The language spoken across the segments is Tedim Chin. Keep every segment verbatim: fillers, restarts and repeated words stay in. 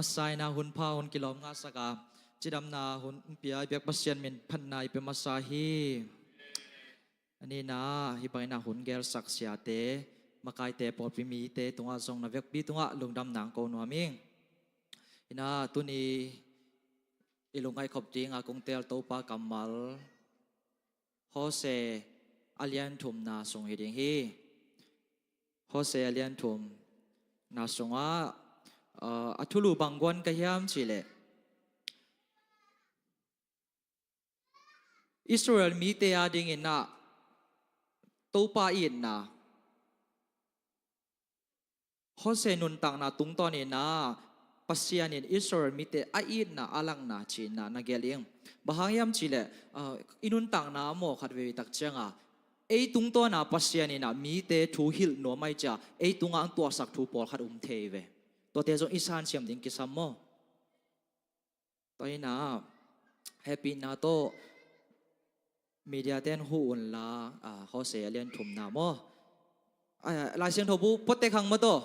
Masa in ah hun pha hun kilawm ngahsak a, cidamna hun pia i biak Pasian min phatna i pia masa hi. A nihna, hih bangin ah hun gelsak siate, makaite, pawlpi mite tungah zong na vekpi tungah lungdam nang ko nuam ing. Ina tuni i lungngaih khop ding a kong teel Topa kammal Hosea a lian thumna sung hi ding hi. Hosea a lian thumna sungah, ah, a thulu bang guan ka hiam cih leh Israel mite a dingin ah Topa itna, Hosea nuntakna tungtawnin ah Pasian in Israel mite a itna a lakna cihna na gelh ing. Bang hang hiam cih leh, ah, i nuntakna maw khat veve tak ciangah ei tungtawn ah Pasian in ah mite thu hilh nuam ahih ciang ei tungah ang tuahsak thu pawlkhat um thei ve. Tuate zong i sansiam ding kisam maw? Tua hi-in ah hehpihna tawh media ten huh unla, ah, Hosea a lian thumna maw? Ah, Lai Siangtho bu puak tek hang maw tawh.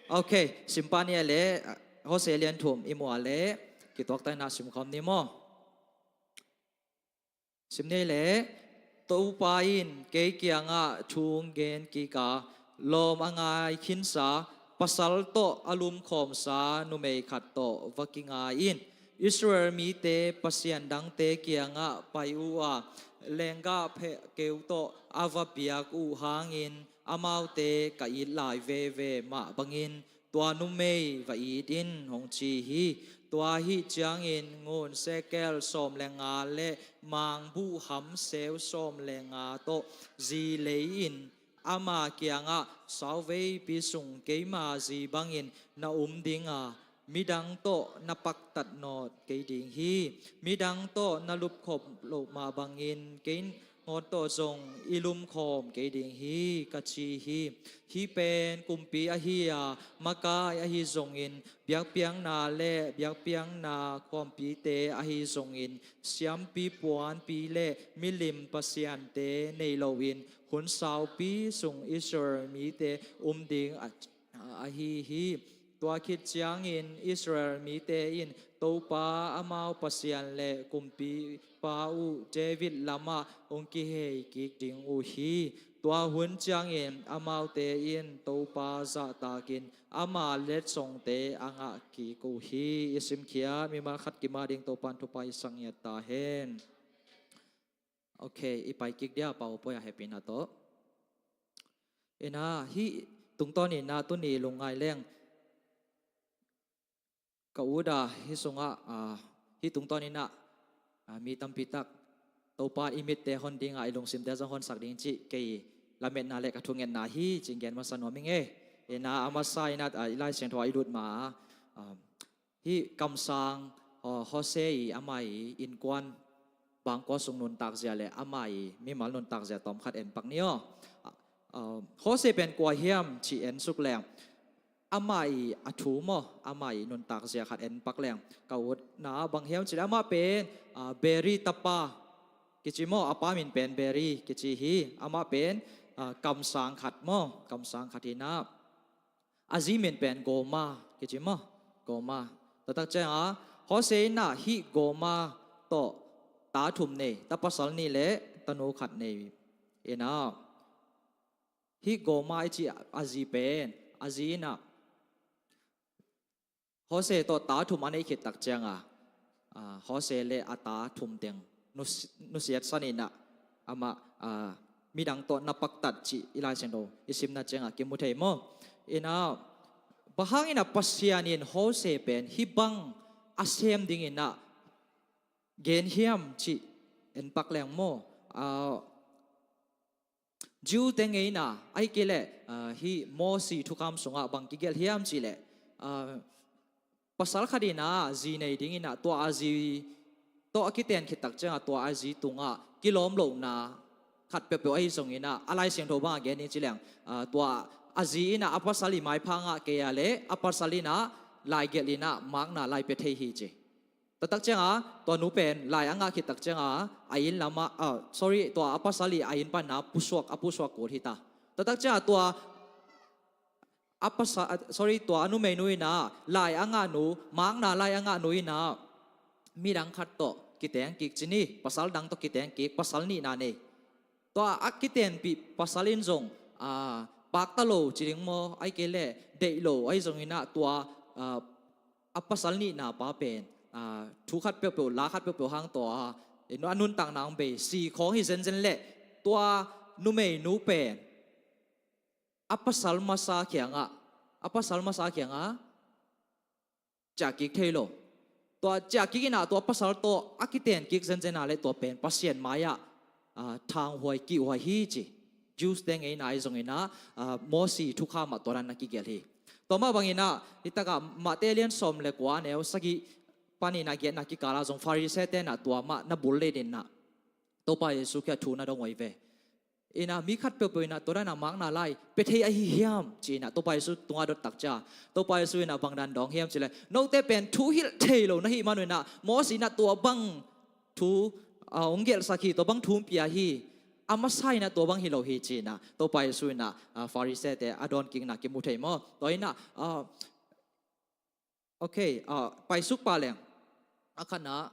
Ok, sim pah ni a leh, ah, Hosea a lian thum i muh a leh kituak ta in ah sim khawm ni maw? Sim ni leh, Topa in kei kiangah thu gen kik a, lawm a ngai khinsa pasal tawh a lumkhawmsa numei khat tawh va kingai in. Israel mite pasian dangte kiangah pai uh a, lenggah phehkeu tawh a va biak uh hangin amaute ka it lai veve mah bangin tua numei va it in, hong ci hi. Tua ahih ciangin ngun sekel sawm le nga le mangbuh hamseu sawm le nga tawh zi lei in, ama kiangah, sauveipi sung keima zi bangin na um ding a, midang tawh na paktat nawn kei ding hi. Midang tawh na lupkhop loh mah bangin kei ngawn tawh zong i lumkhawm kei ding hi, ka ci hi. Hih pen kumpi ahi a, makai ahi zongin, biakpiakna le biakpiakna khuampite ahi zongin, siampi puanpi le milim pasiante nei loin, hun saupi sung Israel mite um ding a, ahi hi. Tua khit ciangin Israel mite in Topa amau Pasian le kumpipa uh David lamah hong kihei kik ding uh hi. Tua hun ciangin amaute in Topa zahtakin ama letsongte a ngah kik uh hi. I simkhiat mimal khat kim a ding Topa'n thupha i sak ngiat ta hen. Ok, i pai kik dia, pau poi a hehpihna tawh. Ina, hih tungtawnin ah tuni lungngai leng ka ut a, hih sungah, ah, hih tungtawnin ah, ah, mi tampi tak Topa i mitte hon ding a, i lungsimte zong honsak ding cih kei lametna le ka thungetna hi cih gen masa nuam ing e. Ina, a masa in ah, ah, i Lai Siangtho a i lut ma, ah, hih kamsang, ah, Hosea i ama i innkuan bangkua sung nuntakzia le ama i mimal nuntakzia tawmkhat en pak ni aw. Ah, ah, Hosea pen kua hiam cih en suk leng, ama i a thu maw, ama i nuntakzia khat en pak leng, ka utna bang hiam cih leh amah pen, ah, Beeri tapa kici maw, a pa min pen Beeri kici hi. Amah pen, ah, kamsang khat maw, kamsang khat hi-in ah, a zi min pen Gomer kici maw, Gomer. Tua tak ciangah Hosea in ah hih Gomer tawh ta thum nei, ta pasal nih le tanu khat nei. In ah hih Gomer i cih a zi pen, a zi in ah Hosea tawh ta thum a neih khit tak ciangah, ah, Hosea le a ta thum teng nusi-, nusiatsan in ah amah, ah, midang tawh na paktat cih i Lai Siangtho i simna ciangah kimu thei maw? In ah, bang hangin ah Pasian in Hosea pen hih bang a sem dingin ah gen hiam cih en pak leng maw? Ah, Jew te ngeina, ahih kei leh, ah, hih Mosi thukham sungah bang kigelh hiam cih leh, ah, pasal khat in ah zi nei dingin ah, tua a zi tawh a kiten khit tak ciangah tua a zi tungah kilawm lohna khat peuhpeuh ahi zongin ah, a Lai Siangtho bangah gen ding ci leng, ah, tua a zi in ah a pasal i maipha ngah kei a leh a pasal in ah laigelh in ah makna lai pia thei hi ci. Tua tak ciangah tua nu pen lai a ngah khit tak ciangah a inn lamah, ah, sorry, tua a pasal i a inn panah pusuak, a pusuak kul hi ta. Tua tak ciangah tua a pasal, sorry, tua a numeinu in ah lai a ngahnu, makna lai a ngahnu in ah midang khat tawh kiteng kik ci ni, pasal dang tawh kiteng kik, pasal nihna nei. Tua a kitenpih pasal in zong, ah, pakta lo ci ding maw, ahih kei leh deih lo ahi zongin ah tua, ah, a pasal nihna pa pen, ah, thu khat peuhpeuh, la khat peuhpeuh hang tua, ah, a nuntakna hong bei, si khawng hi zenzen leh tua numeinu pen a pasal masa kiangah, a pasal masa kiangah ciah kik thei lo. Tua ciah kik in ah tua pasal tawh a kiten kik zenzen ah leh tua pen Pasian mai-ah, ah, thanghuai kihhuai hi ci. Jews te ngeina ahi zongin ah, ah, Mosi thukham ah tua dan a kigelh hi. Tua mah bangin ah, hi takah Mate lian sawm le kua, neu sagih panin ah giatna kikal ah zong Pharisee te in ah tua mah na bul lei in ah Topa Jesu kiang thu na dong uh hi ve. In ah mi khat peuhpeuh in ah tua dan a makna lai pia thei ahi hiam ci in ah Topa Jesu tungah dot tak ciang, Topa Jesu in ah bang dan dawng hiam cih leh, note pen thu hilh thei lo na hih man un ah Mosi in ah tua bang thu, ah, hong gelhsak hi, tua bang thu hong pia hi, a masa in ah tua bang hi lo hi ci in ah Topa Jesu in ah, ah, Pharisee te a dawn kikna kimu thei maw? Tua in ah, ah, okay, ah, paisuk pah leng. A khatna,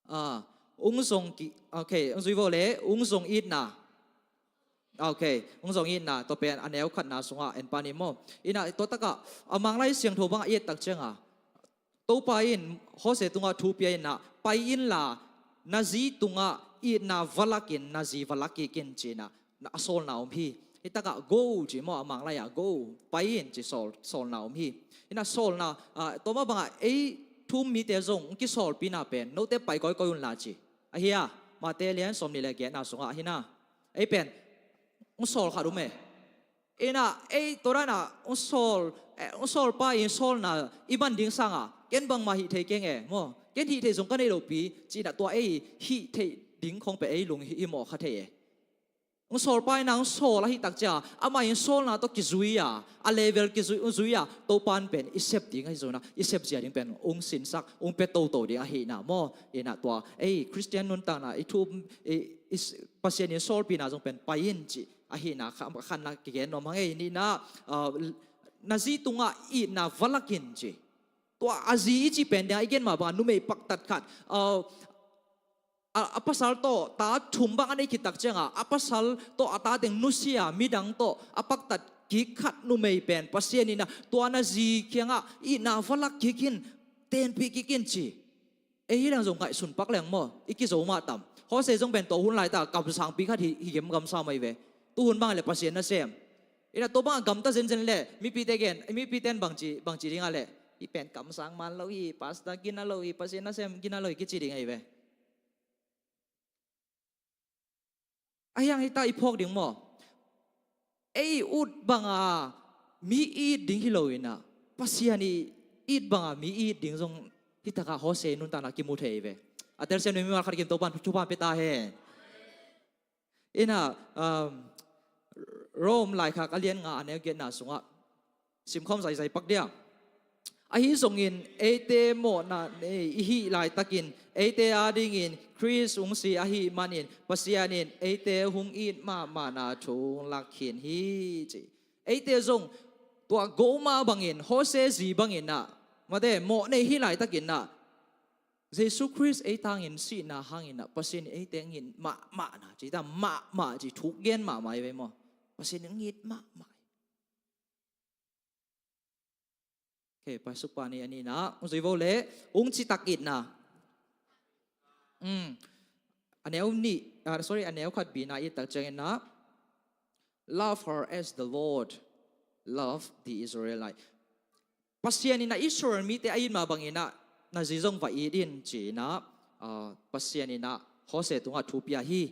ah, ung zong ki, okay, ung zui vo le, ung zong itna. Okay, ung zong itna, tua pen a neu khatna sungah en pan hi maw? In ah tua takah a Manglai Siangtho bangah i et tak ciangah Topa in Hosea tungah thu pia in ah, pai inla na zi tungah itna va lak in, na zi va lak kik in ci in ah a sawlna om hi. Hi takah go ci maw, a Manglai ah go, pai in ci sawl, sawlna om hi. In ah sawlna, ah, tua mah bangah ei thu um mite zong hong kisawlpihna pen note pai kawikawi unla ci. Ahi a, Mate lian sawmnih le giatna sungah ahi na. Ei pen hong sawl khat om e. In ah ei tua dan ah hong sawl, eh, hong sawlpa in sawlna i man ding sangah ken bangmah hih thei keng e maw, ken hih theih zong ka neih lopi ci in ah tua ei hih theih ding khawng pen ei lung hi mawh kha thei e. Hong sawlpa in ah hong sawl ahih tak ciang amah in sawlna tawh kizui a, a level kizui, hong zui a, Topa in pen i sep ding ahi zongin ah, i sep zia ding pen hong sinsak, hong pia toto ding ahihna maw? In ah tua ei Khristian nuntakna i thu, i, i, Pasian in sawlpihna zong pen pai in ci ahihna kha, khatna kigen nuam hang ei. Nihna, ah, na zi tungah itna va lak in ci. Tua a zi i cih pen ding ah i gen mah bangah numei paktat khat, ah, a, a pasal tawh ta thum bang a nei khit tak ciangah a pasal tawh a ta teng nusia, midang tawh a paktat kik khat numei pen Pasian in ah tua na zi kiangah itna va lak kik in, tenpih kik in ci. Ei hi leng zong ngaihsun pak leng maw, i kizo mah tam. Hosea zong pen tua hun laitak kamsangpi khat hi, hi gemgam sa mai ve. Tu hun bang le Pasian nasem. In ah tua bangah gamta zenzen leh mipite gen, mipite in bangci, bangci ding ah leh, i pen kamsang man lo hi, pastor gina lo hi, Pasian nasem gina lo hi kici ding ahi ve. Ahi hang hita i phawk ding maw? Ei ut banga mi it ding hi lo in ah, Pasian i it banga mi it ding zong hi takah Hosea nuntakna kimu thei ve. A telsiam ding mimal khat kim Topa in thupha pia ta hen. In ah, um, Rome laikhak a lian nga a neu giatna sungah simkhawm zaizai pak dia. Ahi zongin eite mawhna nei i hih laitakin eite adingin Khrist hong si ahih manin Pasian in eite hong it mahmahna thu hong lak khin hi ci. Eite zong tua go mah bangin, Hosea zi bangin ah, mate, mawh nei hih laitakin ah Jesu Khrist ei tangin sihna hangin ah Pasian in eite hong it mahmahna ci ta, mahmah ci, thuk gen mahmah hi ve maw? Pasian in hong it mahmah hi. Okay, paisuk pah ni a nihna, hong zui vo le, hong citak itna. Um, a neu nih, ah, sorry, a neu khat bina i et tak ciangin ah, love her as the Lord love the Israelite. Pasian in ah Israel mite a it mah bangin ah na zi zong va it in ci in ah, ah, Pasian in ah Hosea tungah thu pia hi.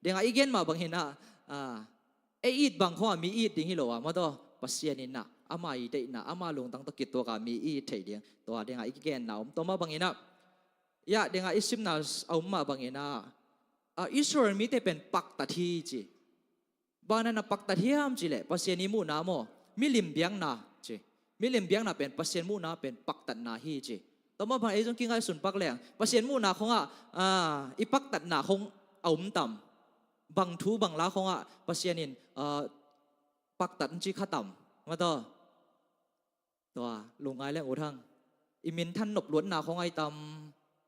Deng ah i gen mah bangin ah, ah, ei it bang khawngah mi it ding hi lo a, maw taw, Pasian in ah ama i deihna, ama lungtang tawh kituak a mi it theih ding. Tua deng ah i kigenna om. Tua mah bangin ah, ya, deng ah i simna a om mah bangin ah, ah, Israel mite pen paktat hi ci. Bang na na paktat hiam cih leh Pasian i muhna maw, milim biakna ci. Milim biakna pen Pasian muhna pen paktatna hi ci. Tua mah bang ei zong kingaihsun pak leng, Pasian muhna khawngah, ah, i paktatna khawng a om tam? Bang thu bang la khawngah Pasian in, ah, paktat ci kha tam? Mataw, tua lungngai leng ut hang. I minthan nop luatna khong ai tam.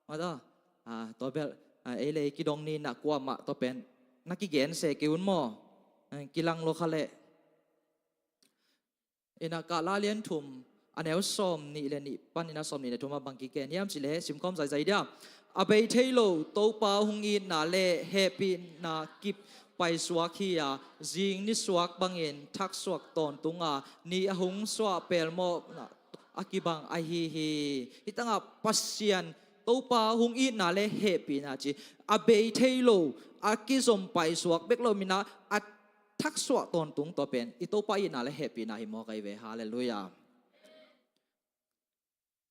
Mataw, tua bel ei le ei kidong ni na kuamah tua pen na kigen se kei un maw? Kilang lo kha leh. Ina Kah la lian thum, a neu sawm nih le nih pan ina sawm nih le thum a bang kigen hiam cih leh simkhawm zaizai dia. A bei thei lo Topa hung itna le hehpihna kip paisuak hi a, zing nisuak bangin thaksuak tawntung a, ni a hung suah pelmawhna a kibang ahi hi. Hi tangah Pasian Topa hung itna le hehpihna ci a bei thei lo, a kizom paisuak bek lo mina a thaksuah tawntung tua pen i Topa itna le hehpihna hi mawk ahi ve. Halleluiah.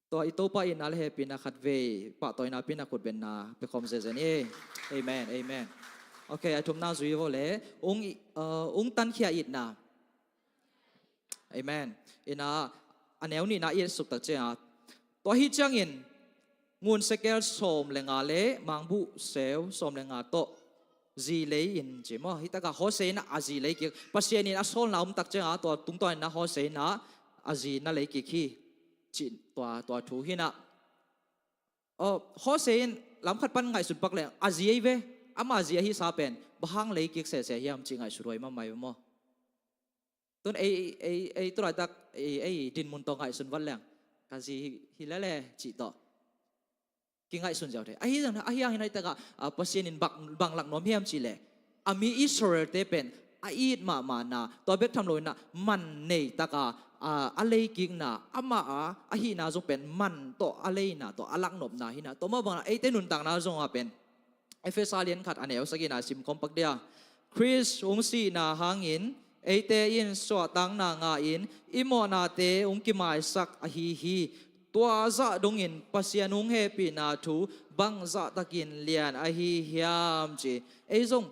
Tua i Topa itna le hehpihna khatvei pahtawina pi na khutbenna pia khawm zenzen hi. Amen, amen. Ok, a thumna zui vo le ung, uh, ung tankhia itna. Amen. Ina a neu nihna i et suk tak cianga tua hi ciangin ngun sekel sawm le nga le mangbuh seu sawm le nga tawh zi lei in ci maw? Hi takah Hosea in a zi lei kik, Pasian in a sawlna om tak cianga tua tungtawn in a Hosea in a zi na lei kik hi. Cih tua, tua thu hi na. Aw, Hosea in lam khat pan ngaihsun pak leng a zi ei ve, ama zi ahi sa pen bang hang lei kik sese hiam cih ngaihsun huai mahmah ei ve maw? Tun ei, ei, ei tu laitak ei, ei dinmun tawh ngaihsun vat leng ka zi hi, hi lele cih tawh kingaihsun ziau thei. Ahi zong, ahi hang hi nai takah, ah, Pasian in bang, bang lak nuam hiam cih leh a mi Israel-te pen a it mahmahna, tua bek tham lo ina man nei taka, ah, a leikikna, amah a, ahihna zong pen man tawh a leina tawh a laknopna hi na. Tua mah bangin eite nuntakna zong a pen Efesa lian khat a neu sagihna simkhawm pak dia. Khrist hong sihna hangin eite in suahtakna ngah in i mawhnate hong kimaisak ahi hi. Tua zah dongin Pasian hong hehpihna thu bangzah takin lian ahi hiam ci. Ei zong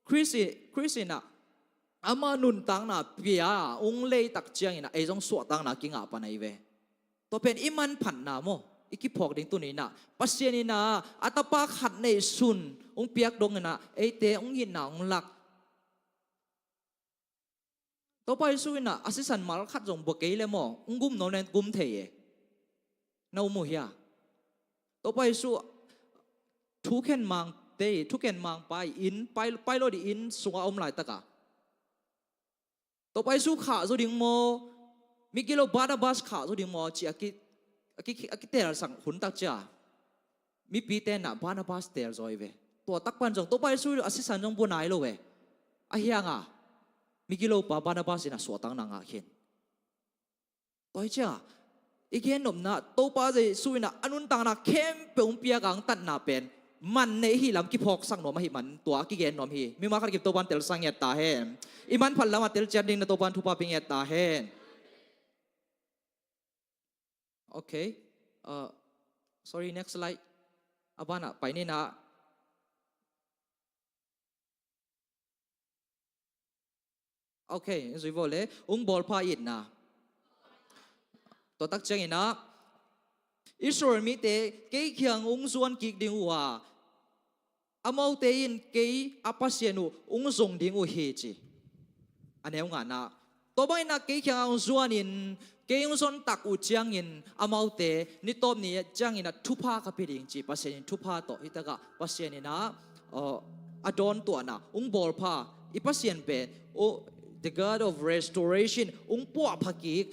Khrist i, Khrist in a ama nuntakna pia hong leitak ciangin a ei zong suahtakna kingah pan ahi ve. Tua pen i manphatna maw, i kiphawk ding tuni in a Pasian in a a tapa khat neihsun hong piak dongin a eite hong itna hong lak. Topa Jesu in a a sisan mal khat zong bua kei le maw, hong gum nawn le gum thei e. Na um uh hia? Topa Jesu thukhen mangte, thukhen mangpa i inn, pai, pailawt i inn sungah a om laitaka Topa Jesu khah zo ding maw, migilo Barnabas khah zo ding maw ci a ki, a ki, a kitelsak hun tak cia mipite na Barnabas tel zaw i ve. Tua tak pan zong Topa Jesu a sisan zong bua nai lo ve. Ahi hanga migilopa Barnabas in a suahtakna ngah khin. Tua hi cia i gennopna Topa Jesu in a nuntakna khempeuh hong piak a hong tatna pen man nei hi lam kiphawksak nuam ahi man tua a kigen nuam hi. Mimal khat kim Topa in telsa ngiat ta hen. I manphat lamah telciat ding na Topa in thupha pia ngiat ta hen. Ok. Uh, sorry, next slide. A banah pai ni na. Ok, zui vo le ung bawlpha itna. Tua tak ciangin a Israel mite kei kiang ung zuan kik ding uh a, amaute in kei a Pasian uh ung zong ding uh hi ci. A neu ngana. Tua bangin a kei kiang a ung zuanin kei ung zon tak uh ciangin amaute ni tawp ni ciangin a thupha ka pia ding ci. Pasian in thupha tawh hi takah Pasian in a, uh, a dawn tuahna ung bawlpha i Pasian pen, uh, the God of restoration, ung puahpha kik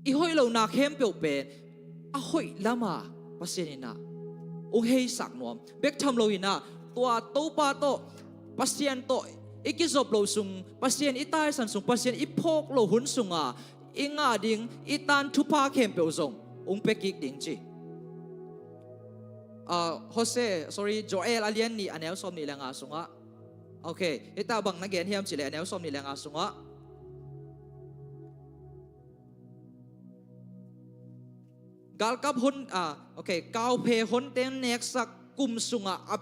i hoih lohna khempeuh pen a hoih lama Pasian in a ung heisak nuam. Bek tham lo in a tua Topa tawh, Pasian tawh i kizop loh sung, Pasian i taisan sung, Pasian i phawk loh hun sunga i ngah ding i tan thupha khempeuh zong ung pia kik ding ci. Ah, Hosea, sorry, Joel a lian nih a neu sawm nih le nga sungah. Ok, hita bang na gen hiam cileh a neu sawm nih le nga sungah. Galkap hon, ah, ok, kauphe honte neksak kum sungah a,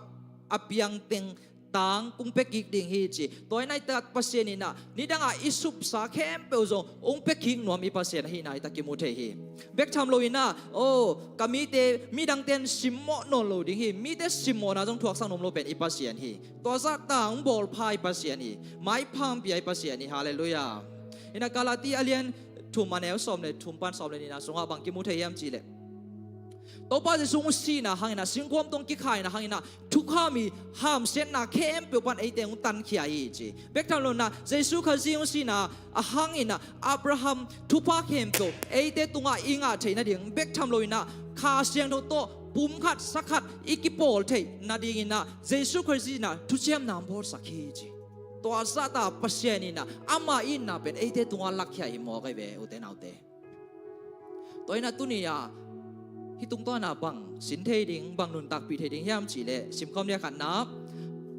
a piangteng tang kung pia kik ding hi ci. Tua hi nai tak Pasian in a nidangah i supsa khempeuh zong ung pia kik nuam i Pasian ahi nai tak kimu thei hi. Bek tham lo in a, oh, ka mite midangte in simmawh nawn lo ding hi. Mite simmawhna zong thuaksak nuam lo pen i Pasian hi. Tua zah tang bawlpha i Pasian hi. Maipha pia i Pasian hi. Halleluiah. Ina Galati a lian thum a neu sawm le thum pan sawm le nihna sungah bang kimu thei hiam cihleh, Topa Jesu hong sihna hangin ah, singkhuam tungah kikhahna hangin ah, thukham i hamsiatna khempeuh pan eite hong tankhia hi ci. Bek tham lo in ah, Jesu Khazih hong sihna a hangin ah, Abraham thupha khempeuh eite tungah i ngah theih nading, bek tham lo in ah, Kha Siangtho tawh pumkhat sakhat i kipawl theih nadingin ah, Jesu Khazih in ah thuciamna hong bawlsak hi ci. Tua zahta Pasian in ah, ama itna pen eite tungah lakkhia hi mawk ahi ve, ute naute. Tua in ah tuni-ah hih tungtawn ah bang sin thei ding, bang nuntakpih thei ding hiam cihleh, simkhawm ni a khatna,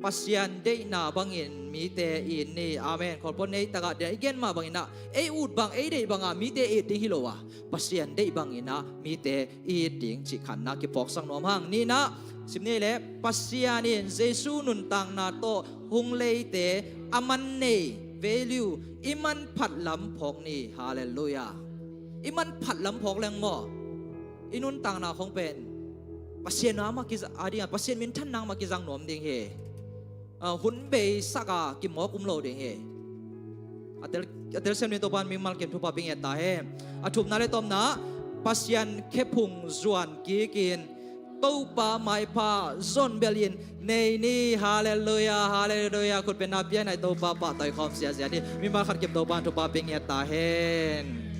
Pasian deihna bangin mite it ni. Amen. Khualpon nei takah i gen mah bangin ah, ei ut bang, ei deih bangah mite it ding hi lo a, Pasian deih bangin ah mite it ding cih khatna kiphawksak nuam hang. Nihna, sim ni leh, Pasian in Jesu nuntakna tawh hong leite a man nei, value, i manphat lam phawk ni. Halleluiah. I manphat lam phawk leng maw, i nuntakna khong pen Pasian a mah kiza-, a dingah Pasian minthanna mah kizang nuam ding hi. Ah, hun beisak a kimawk um lo ding hi. A tel, a telsiam ni Topa'n mimal kim thupha pia ngiat ta hen. A thumna le tawpna, Pasian khephung zuan kikin Topa maipha zonbelin nei ni. Halleluiah, halleluiah. Khutbetna pia in ah Topa pahtawi khawm ziazia ni. Mimal khat kim Topa'n thupha pia ngiat ta hen.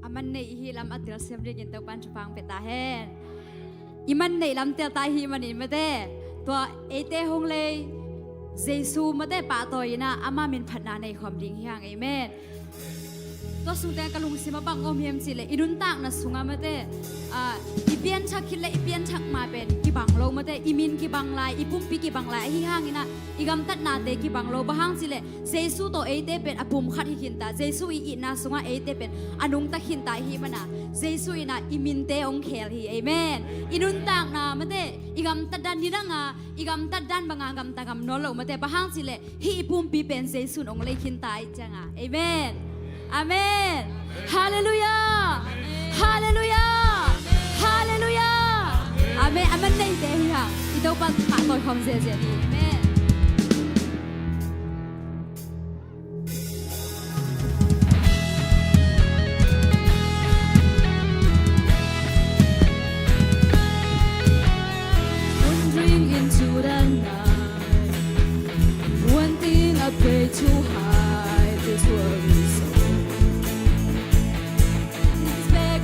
A man nei i hih lam a telsiam dingin Topa'n thupha hong pia ta hen. I man neih lam tel ta i hih manin mate, tua eite hong lei Jesu mate pahtawi in ah ama minphatna nei khawm ding hi hang. Amen. Tua sungteng ka lungsim ah bang om hiam cihleh, i nuntakna sungah mate, ah, i pianthak khit le i pianthak ma pen kibang lo mate, i min kibang lai, i pumpi kibang lai, ahi hangin ah i gamtatnate kibang lo. Bang hang cihleh, Jesu tawh eite pen a pum khat hi khinta, Jesu i itna sungah eite pen a nungta khinta i hih manin ah, Jesu in ah i minte hong khel hi. Amen. I nuntakna mate, i gamtat dan nidang a, i gamtat dan banga gamta gam nawn lo mate, bang hang cihleh, hih i pumpi pen Jesu'n hong lei khinta i cianga. Amen. Amen. Halleluiah. Halleluiah. Halleluiah. Amen. A man neite hi hang. I Topa pahtawi khawm ziazia ni. Amen. Wandering into the night, one thing I pray to hide this world is so. It's back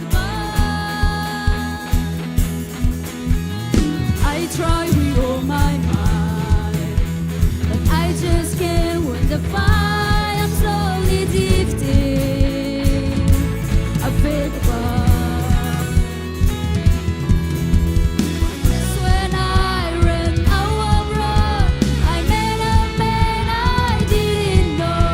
I try with all my might, but I just can't win the fight. I'm slowly drifting. I feel the burn. When I ran out of road, I met a man I didn't know.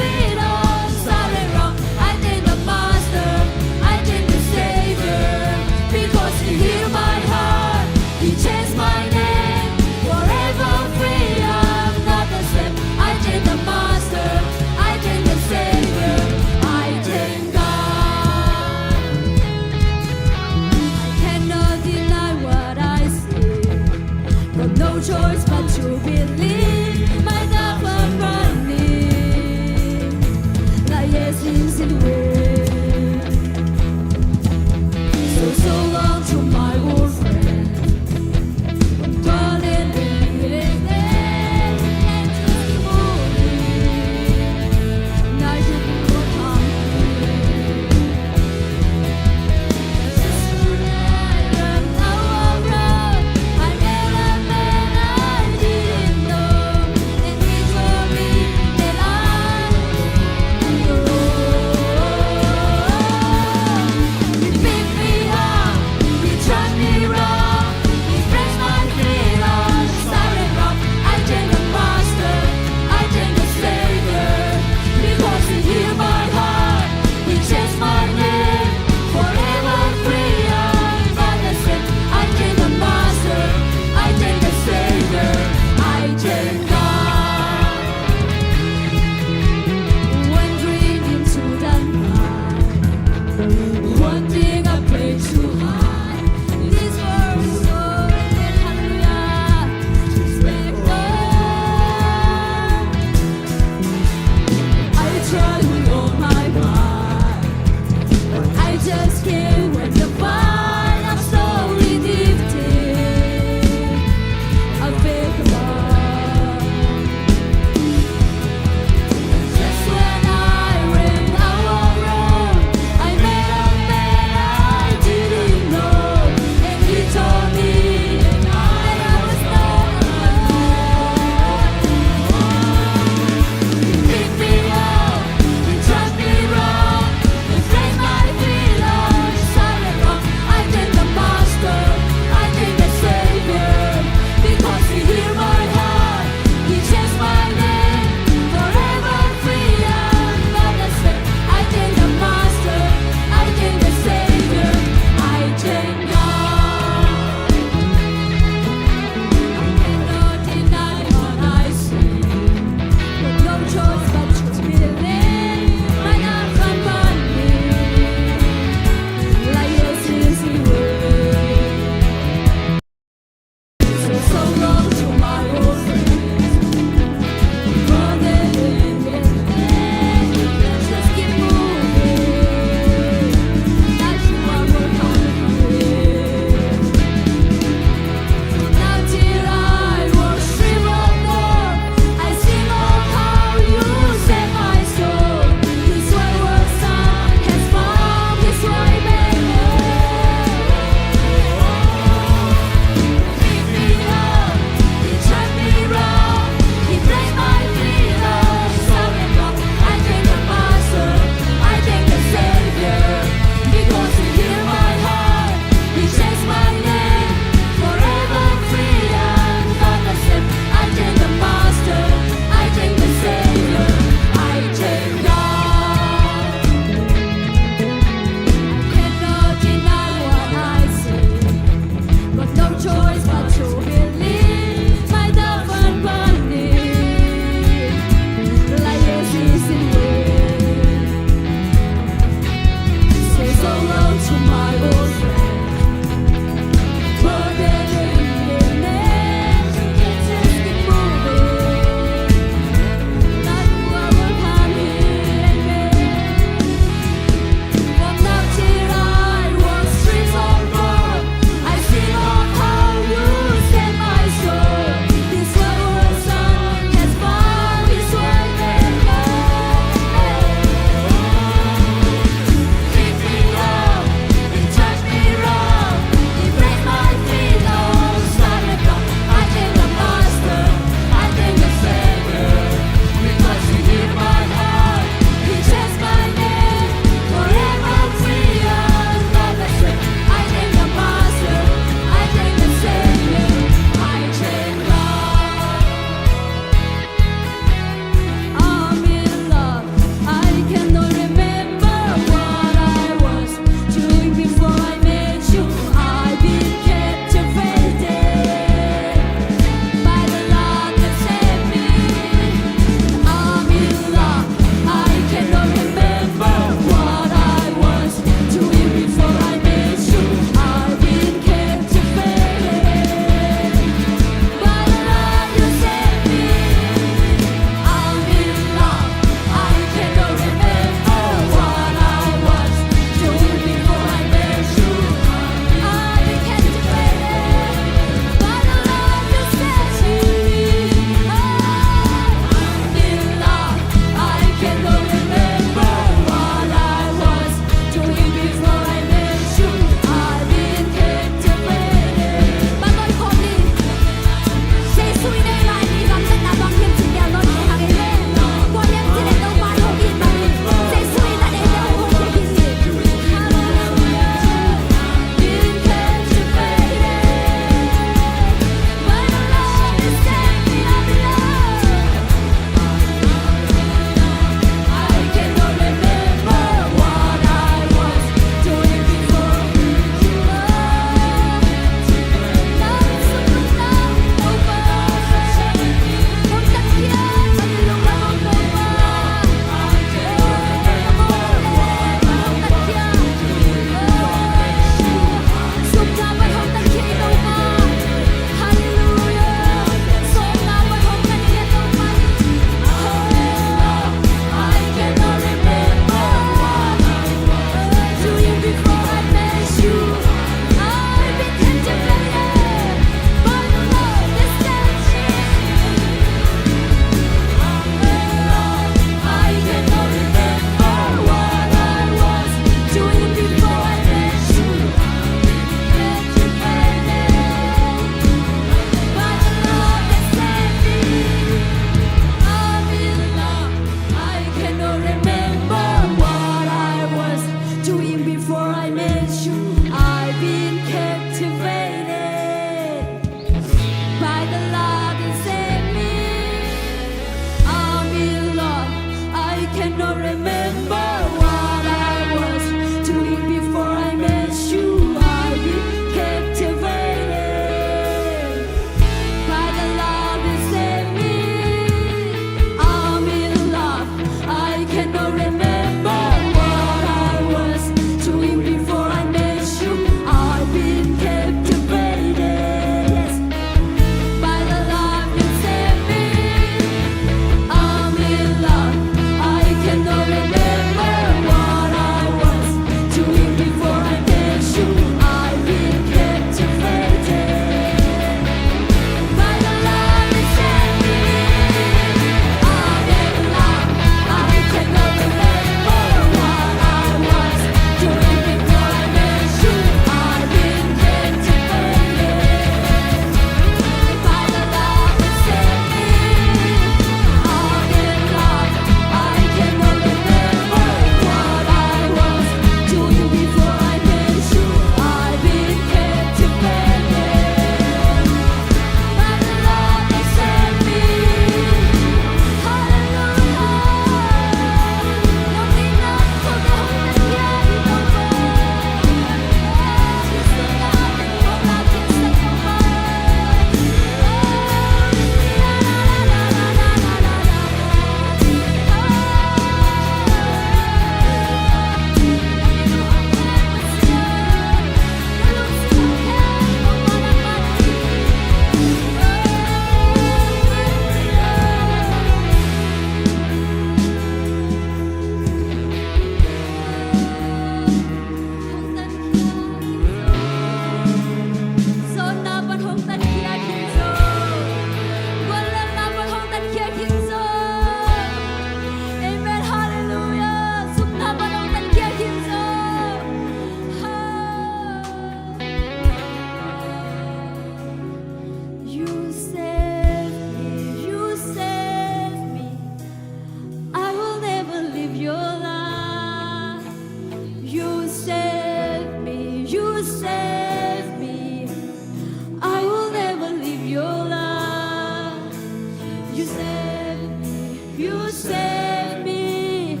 You save me.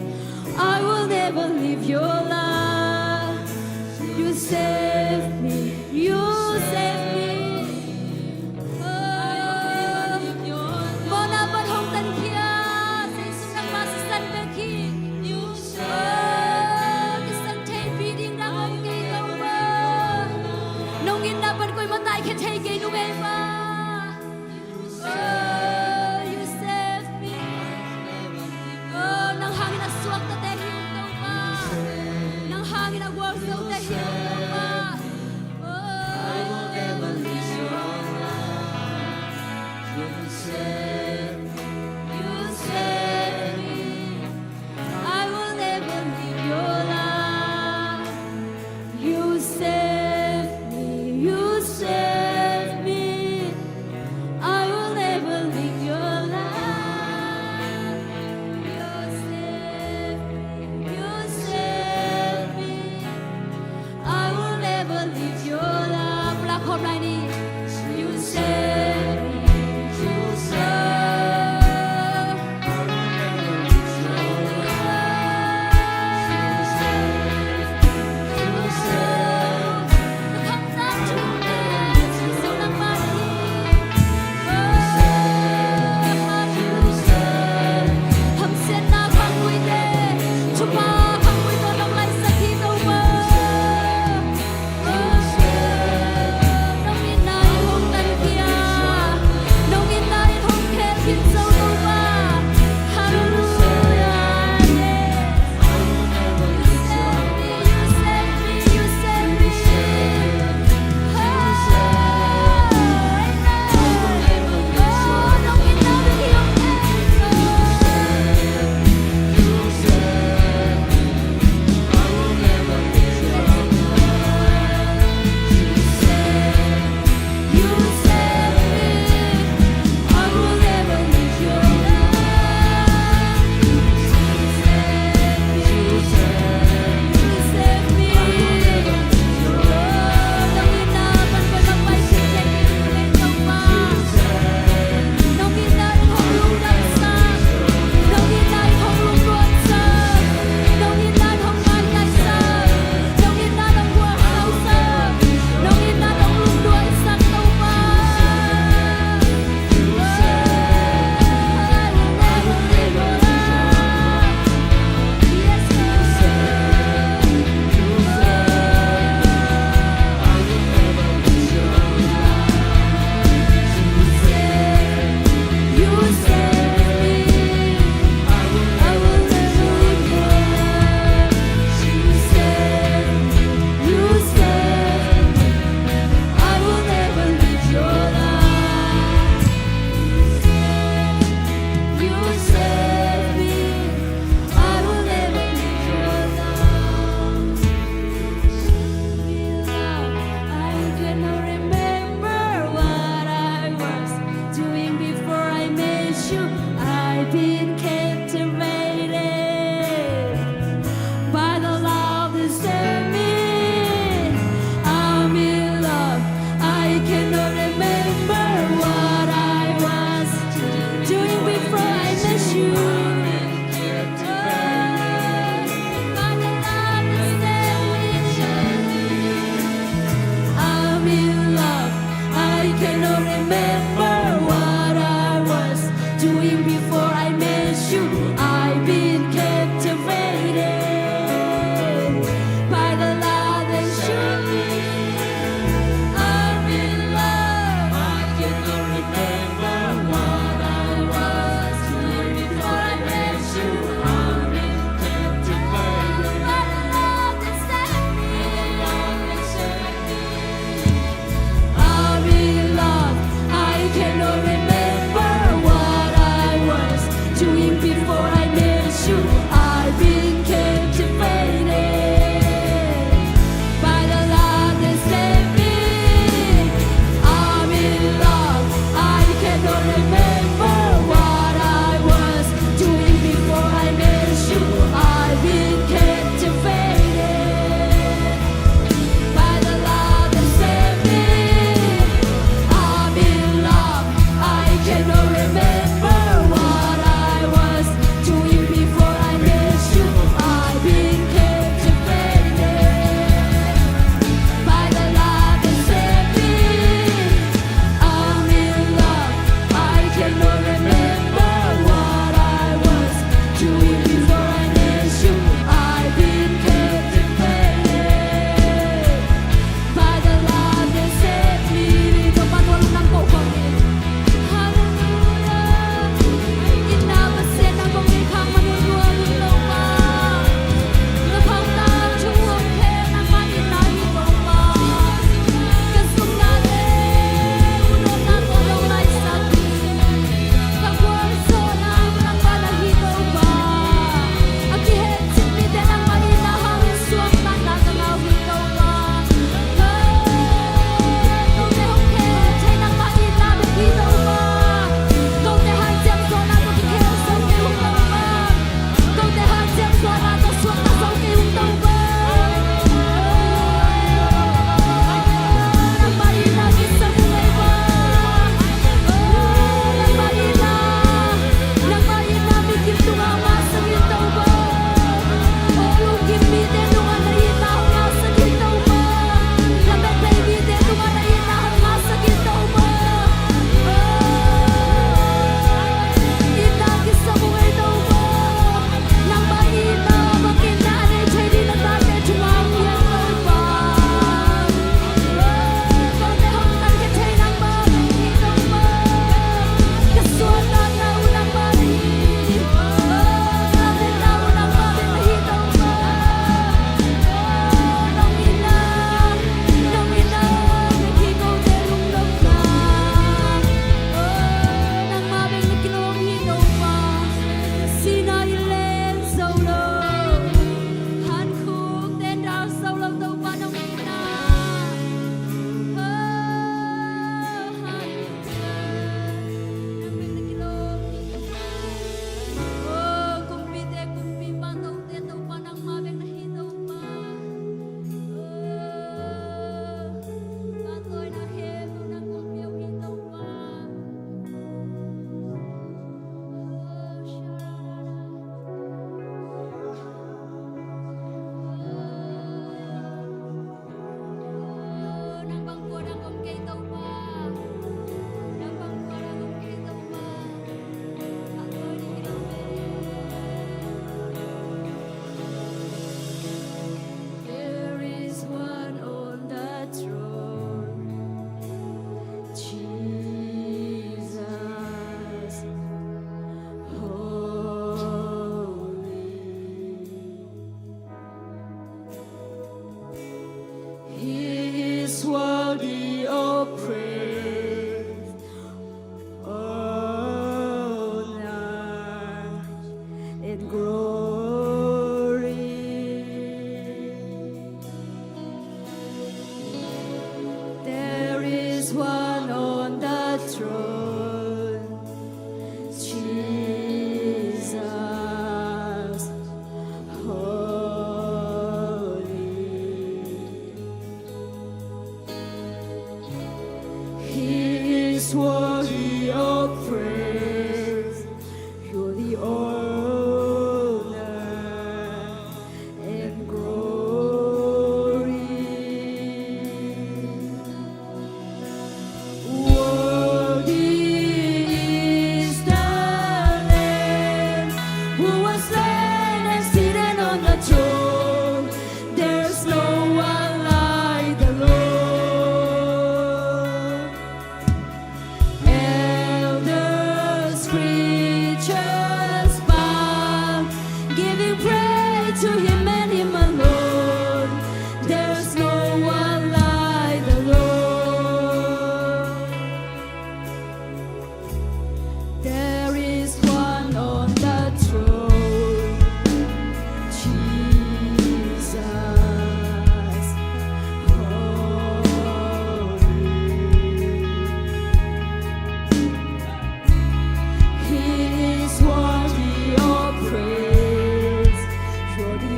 I will never leave your love. You save me. You save me. Oh, mawhna pan hong tankhia, Jesu nangmah sisan bek hi. Oh, kisan theihpih ding nang om kei Topa. Nong itna pan koimah taikhia thei kei nung ei pa. Oh, you save me. Oh, nang hangin a suaktate hi ung Topa. Nang hangin a gualzote hi ung Topa. Oh, I will never leave your love. You save me. You save me. I will never leave your love. You save me, you save me. I will never leave your love. You save me, you save me. I will never leave your love. Lak khawm lai ni. You save me, you save me. I cannot remember what I was doing before I met you. I've been captivated by the love that set me. I'm in love. I cannot remember what I was doing before I met you. I'm in love. I cannot remember what I was doing before I met you. I've been captivated by the love that you bring. I'm in love. I cannot remember what I was doing before I met you. I'm in captivated by the love that set me. I'm in love. I cannot remember what I was doing before I met you. I've been captivated by the love that set me. I'm in love. I cannot remember what I was doing before I met you. I've been captivated by the love that set me. I'm in love. I cannot remember what I was Who was slain and seated on the throne. There's no one like the Lord. Elders, creatures bow, giving praise to him and him alone. There's no one like the Lord. There is one on the throne, Jesus, holy. He is worthy of praise. You're the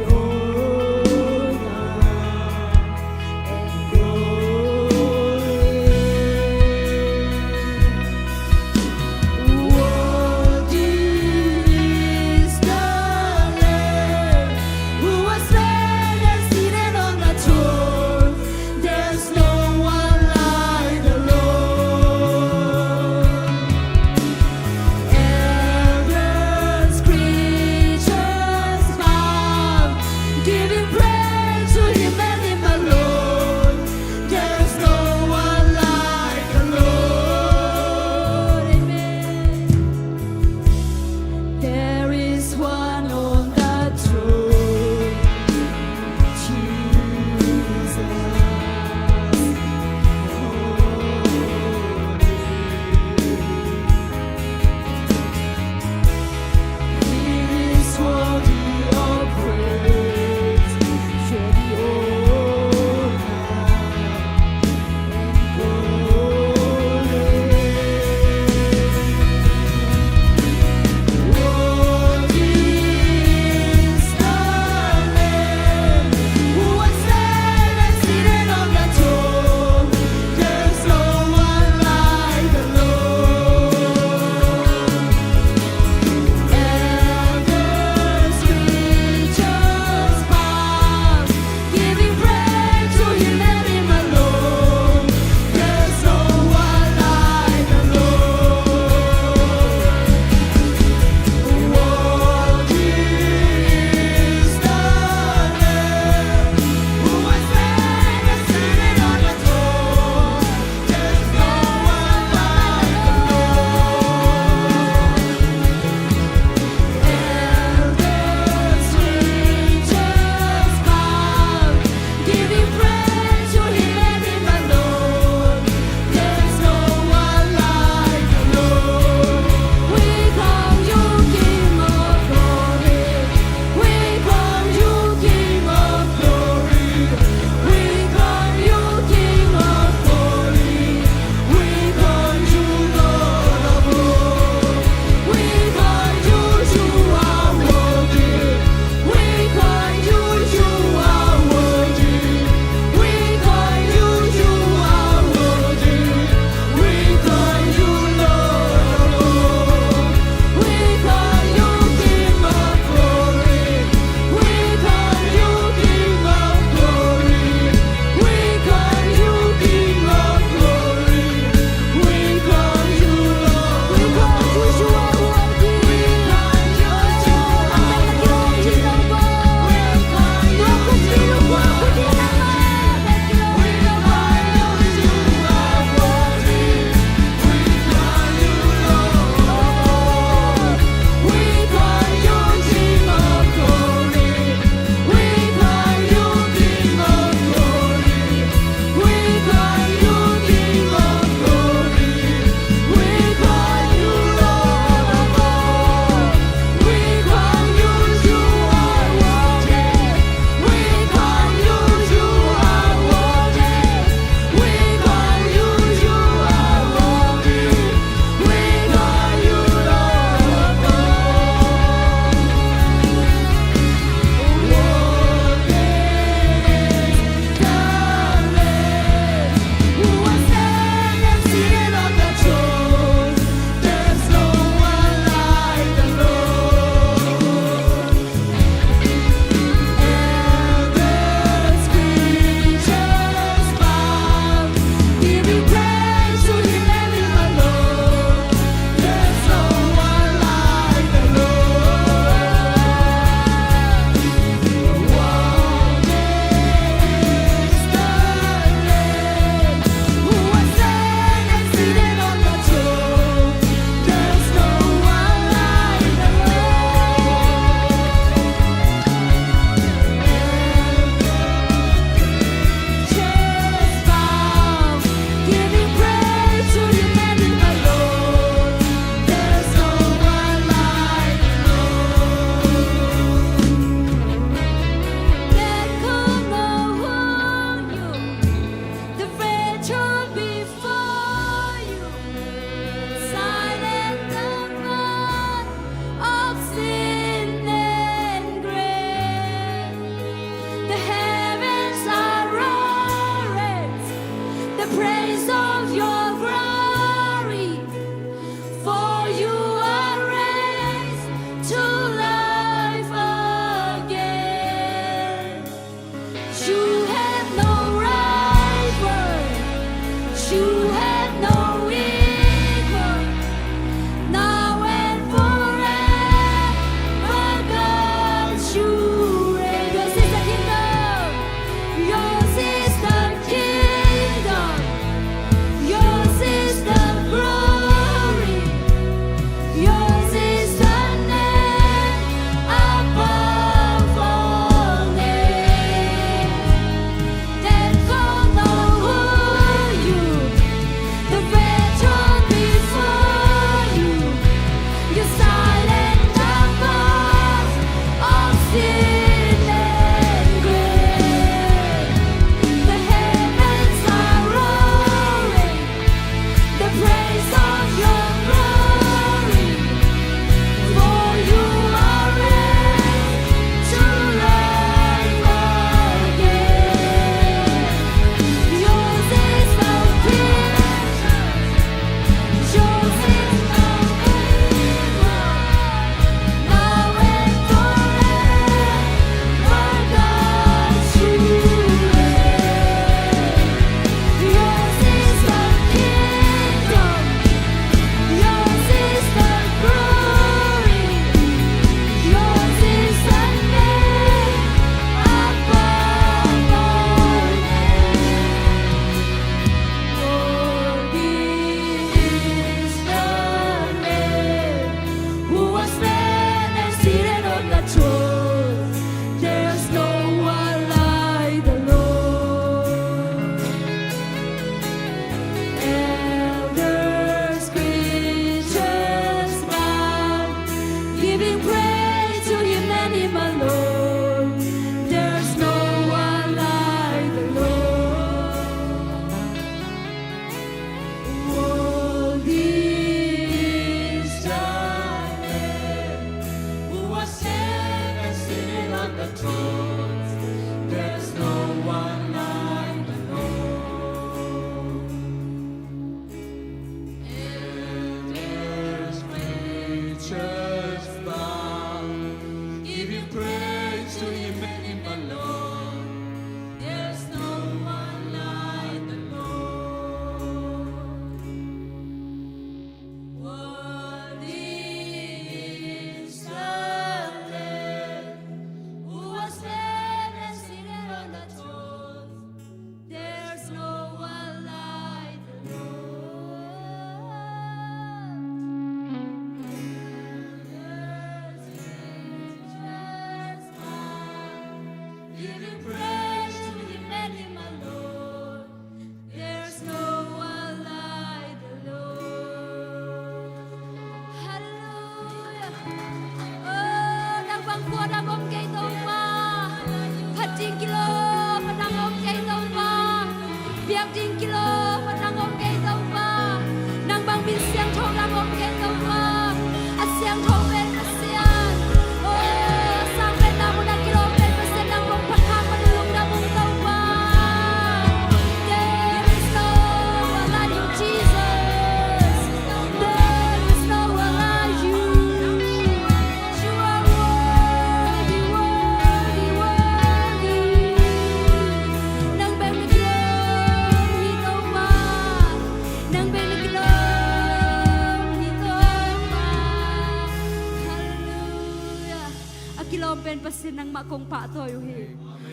Kilawm pen Pasian nangmah kong pahtawi uh hi.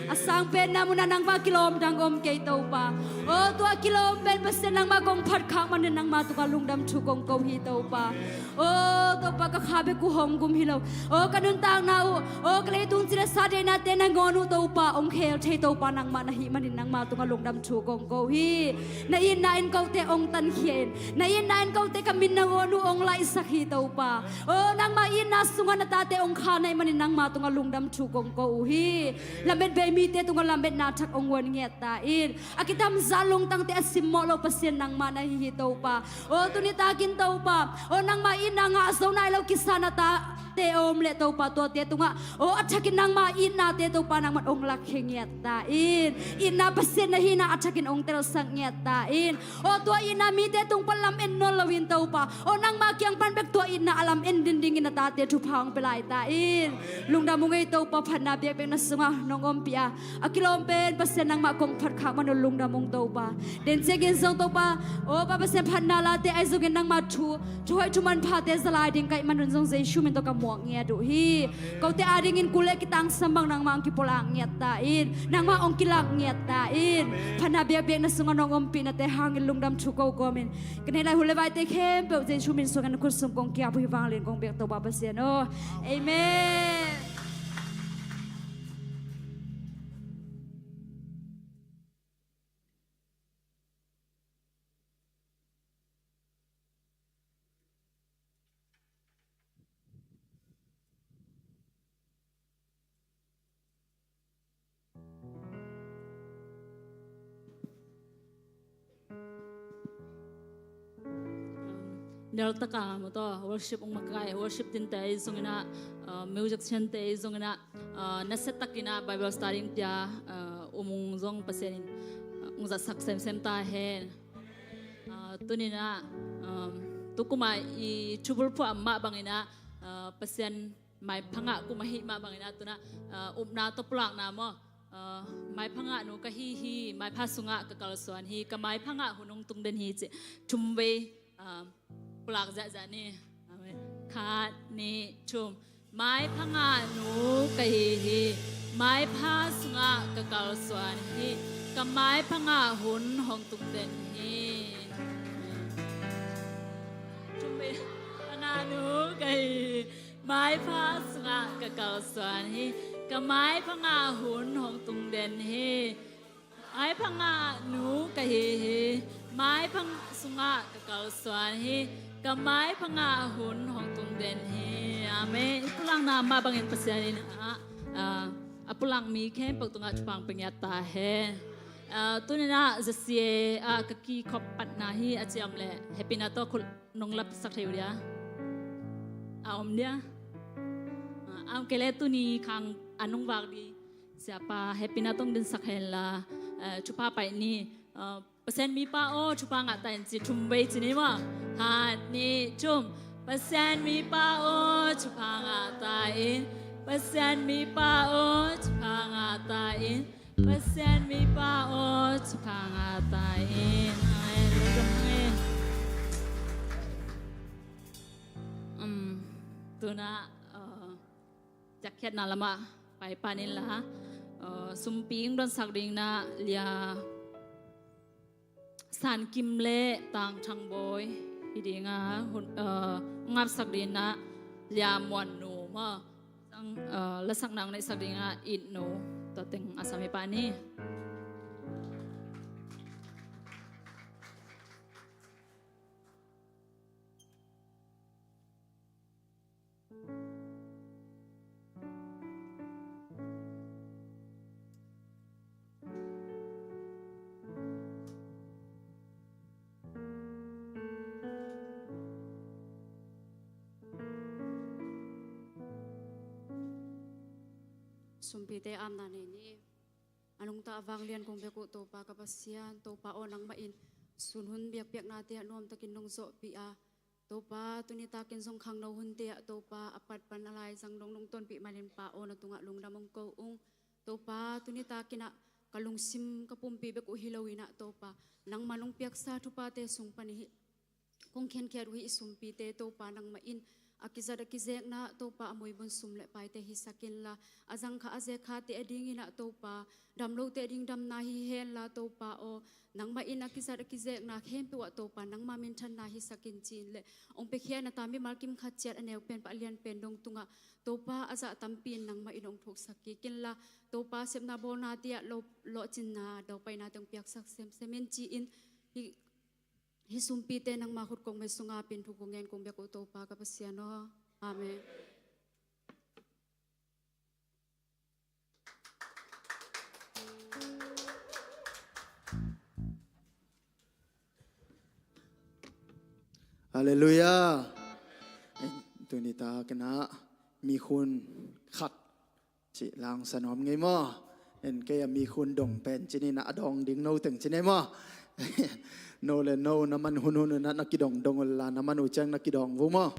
A sang pen na munah nangmah kilawm dang om kei Topa. O tua kilawm pen Pasian nangmah kong phat khak manin nangmah tungah lungdam thu kong ko hi Topa. O Topa ka kha bek uh hong gum hi lo. O ka nuntakna uh, o ka leitung cina sa deihnate nangawn uh Topa, hong khel thei Topa nangmah na hih manin nangmah tungah lungdam thu kong ko hi. Na itna in kote hong tankhia in, na itna in kote ka min nangawn uh hong laihsak hi Topa. O nangmah itna sungah na tate hong kha na hih manin nangmah tungah lungdam thu kong ko uh hi. Lametbei mite tungah lametna thak hong guan ngiat ta in. A kitamzah lungtangte a simmawh lo Pasian nangmah na hi hi Topa. O tuni takin Topa, o nangmah itna ngah zo nai lo kisa na tate om leh Topa tuate tungah, o a thakin nangmah itnate Topa nangmah hong lakkhia ngiat ta in. Itna Pasian na hihna a thakin hong telsak ngiat ta in. O tua itna mite tung pan lam en nawn loin Topa, o nangmah kiang pan bek tua itna a lam en dindingin na tate thupha hong pia lai ta in. Lungdam ung ei Topa, phatna biakpiakna sungah nong ompih a, a kilawm pen Pasian nangmah kong phat khak man un lungdam ung Topa. Den ciangin zong Topa, o Pa Pasian phatna late ahi zongin nangmah thu, thu hoih thu manphate za lai ding ka hih man un zong Jesu min tawh ka muak ngiat uh hi. Kote adingin kul le kitangsam bang nangmah hong kipulak ngiat ta in, nangmah hong kilak ngiat ta in. Phatna biakpiakna sungah nong ompihnate hangin lungdam thu ko kawmin ka neih lai hun le vaite khempeuh Jesu min suangin na khut sung kong kiap uh hi, vanglian kong biak Topa Pasian aw. Amen. Nial taka maw taw, worship ong makaih, worship team te ahi zongin ah, uh, musician te ahi zongin ah, uh, nasia takin ah Bible study pia, uh, um ung zong Pasian in, uh, ong zatsak semsem ta hen. Uh, tuni in ah, um, tu kum a i thubul phuah mah bangin ah, uh, Pasian maipha ngah kum ahih mah bangin ah tu in ah, uh, upna tawh pulakna maw, uh, maipha ngah nu ka hi hi, maipha sungah ka kalsuan hi, ka maipha ngah hun hong tung den hi cih thum vei, uh, pulak ziahziah ni. Amen. Khat, nih, thum. Maipha ngah nu ka hi hi, maipha sungah ka kalsuan hi, ka maipha ngah hun hong tung den hi. Thum vei. Maipha ngah nu ka hi hi, maipha sungah ka kalsuan hi, ka maipha ngah hun hong tung den hi. Maipha ngah nu ka hi hi, maipha ngah sungah ka kalsuan hi, ka maipha ngah hun hong tung den hi. Amen. I pulakna mah bangin Pasian in ah, ah, a pulak mi khempeuh tungah thupha pia ngiat ta hen. Ah, tuni in ah Z C A ah ka kikhop patna hi a ci om leh happy na tawh khut nong lapsak thei uh dia. A om dia. Ah, a om kei leh tuni khang a nong vak di. Siapa happy na tawh dinsak hen la, eh, thupha pai ni, eh, Pasian mipa aw, thupha ngah ta in ci thum vei ci ni maw. Khat, nih, thum. Pasian mipa aw, thupha ngah ta in. Pasian mipa aw, thupha ngah ta in. Pasian mipa aw, thupha ngah ta in. Amen. Um, tu in ah, uh, Jacket na lamah pai pan in la, uh, sumpi ong donsak ding in ah Lia San Kim le Tang Thang Bawi hi ding a, hun, uh, ngapsak ding in ah Lia Muan Nu maw, sang, uh, lasakna ong neihsak ding a It No, tua teng a sam hi pan hi. Sumpite apna nei ni. A nungta a vanglian kong bek uh Topa ka Pasian, Topa aw nangmah in sun hun biakpiaknate ah nuamtakin nong zawhpih a, Topa, tuni takin zong khangno hunte ah, Topa, a pat pan a lai zang dong nong tonpih manin Pa aw na tungah lungdam ong ko ung. Topa, tuni takin ah ka lungsim ka pumpi bek uh hi lo in ah, Topa, nangmah nong piaksa thuphate sung pan hi kong khiankhiat uh hi. I sumpite, Topa, nangmah in a kizat a kizekna Topa a muibun sum le paite hisak inla, a zangkha a zekkhate a dingin ah Topa, damlote a ding damna hi henla Topa aw, nangmah in a kizat a kizekna khempeuh ah Topa nangma minthanna hisak in ci-in le, hong piakhia na ta mimal kim khat ciat a neu pen pah a lian pen dong tungah Topa a zah tampi in nangmah in hong thuksak kik inla, Topa sepna bawlnate ah lo, lawhcinna daupainate hong piaksak semsem in ci-in, hih, hih sumpite nangma khut kong mei sungah pin thu kong ngen kong biak uh Topa ka Pasian aw. Amen. Halleluiah. Tuni ta kena mikhun khat cih langsan om ngei maw? En kei a mikhun dong pen cini na a dong ding no teng cini maw? No le no na man hunhun na na kidong dong la na man uh ciang na kidong vu maw?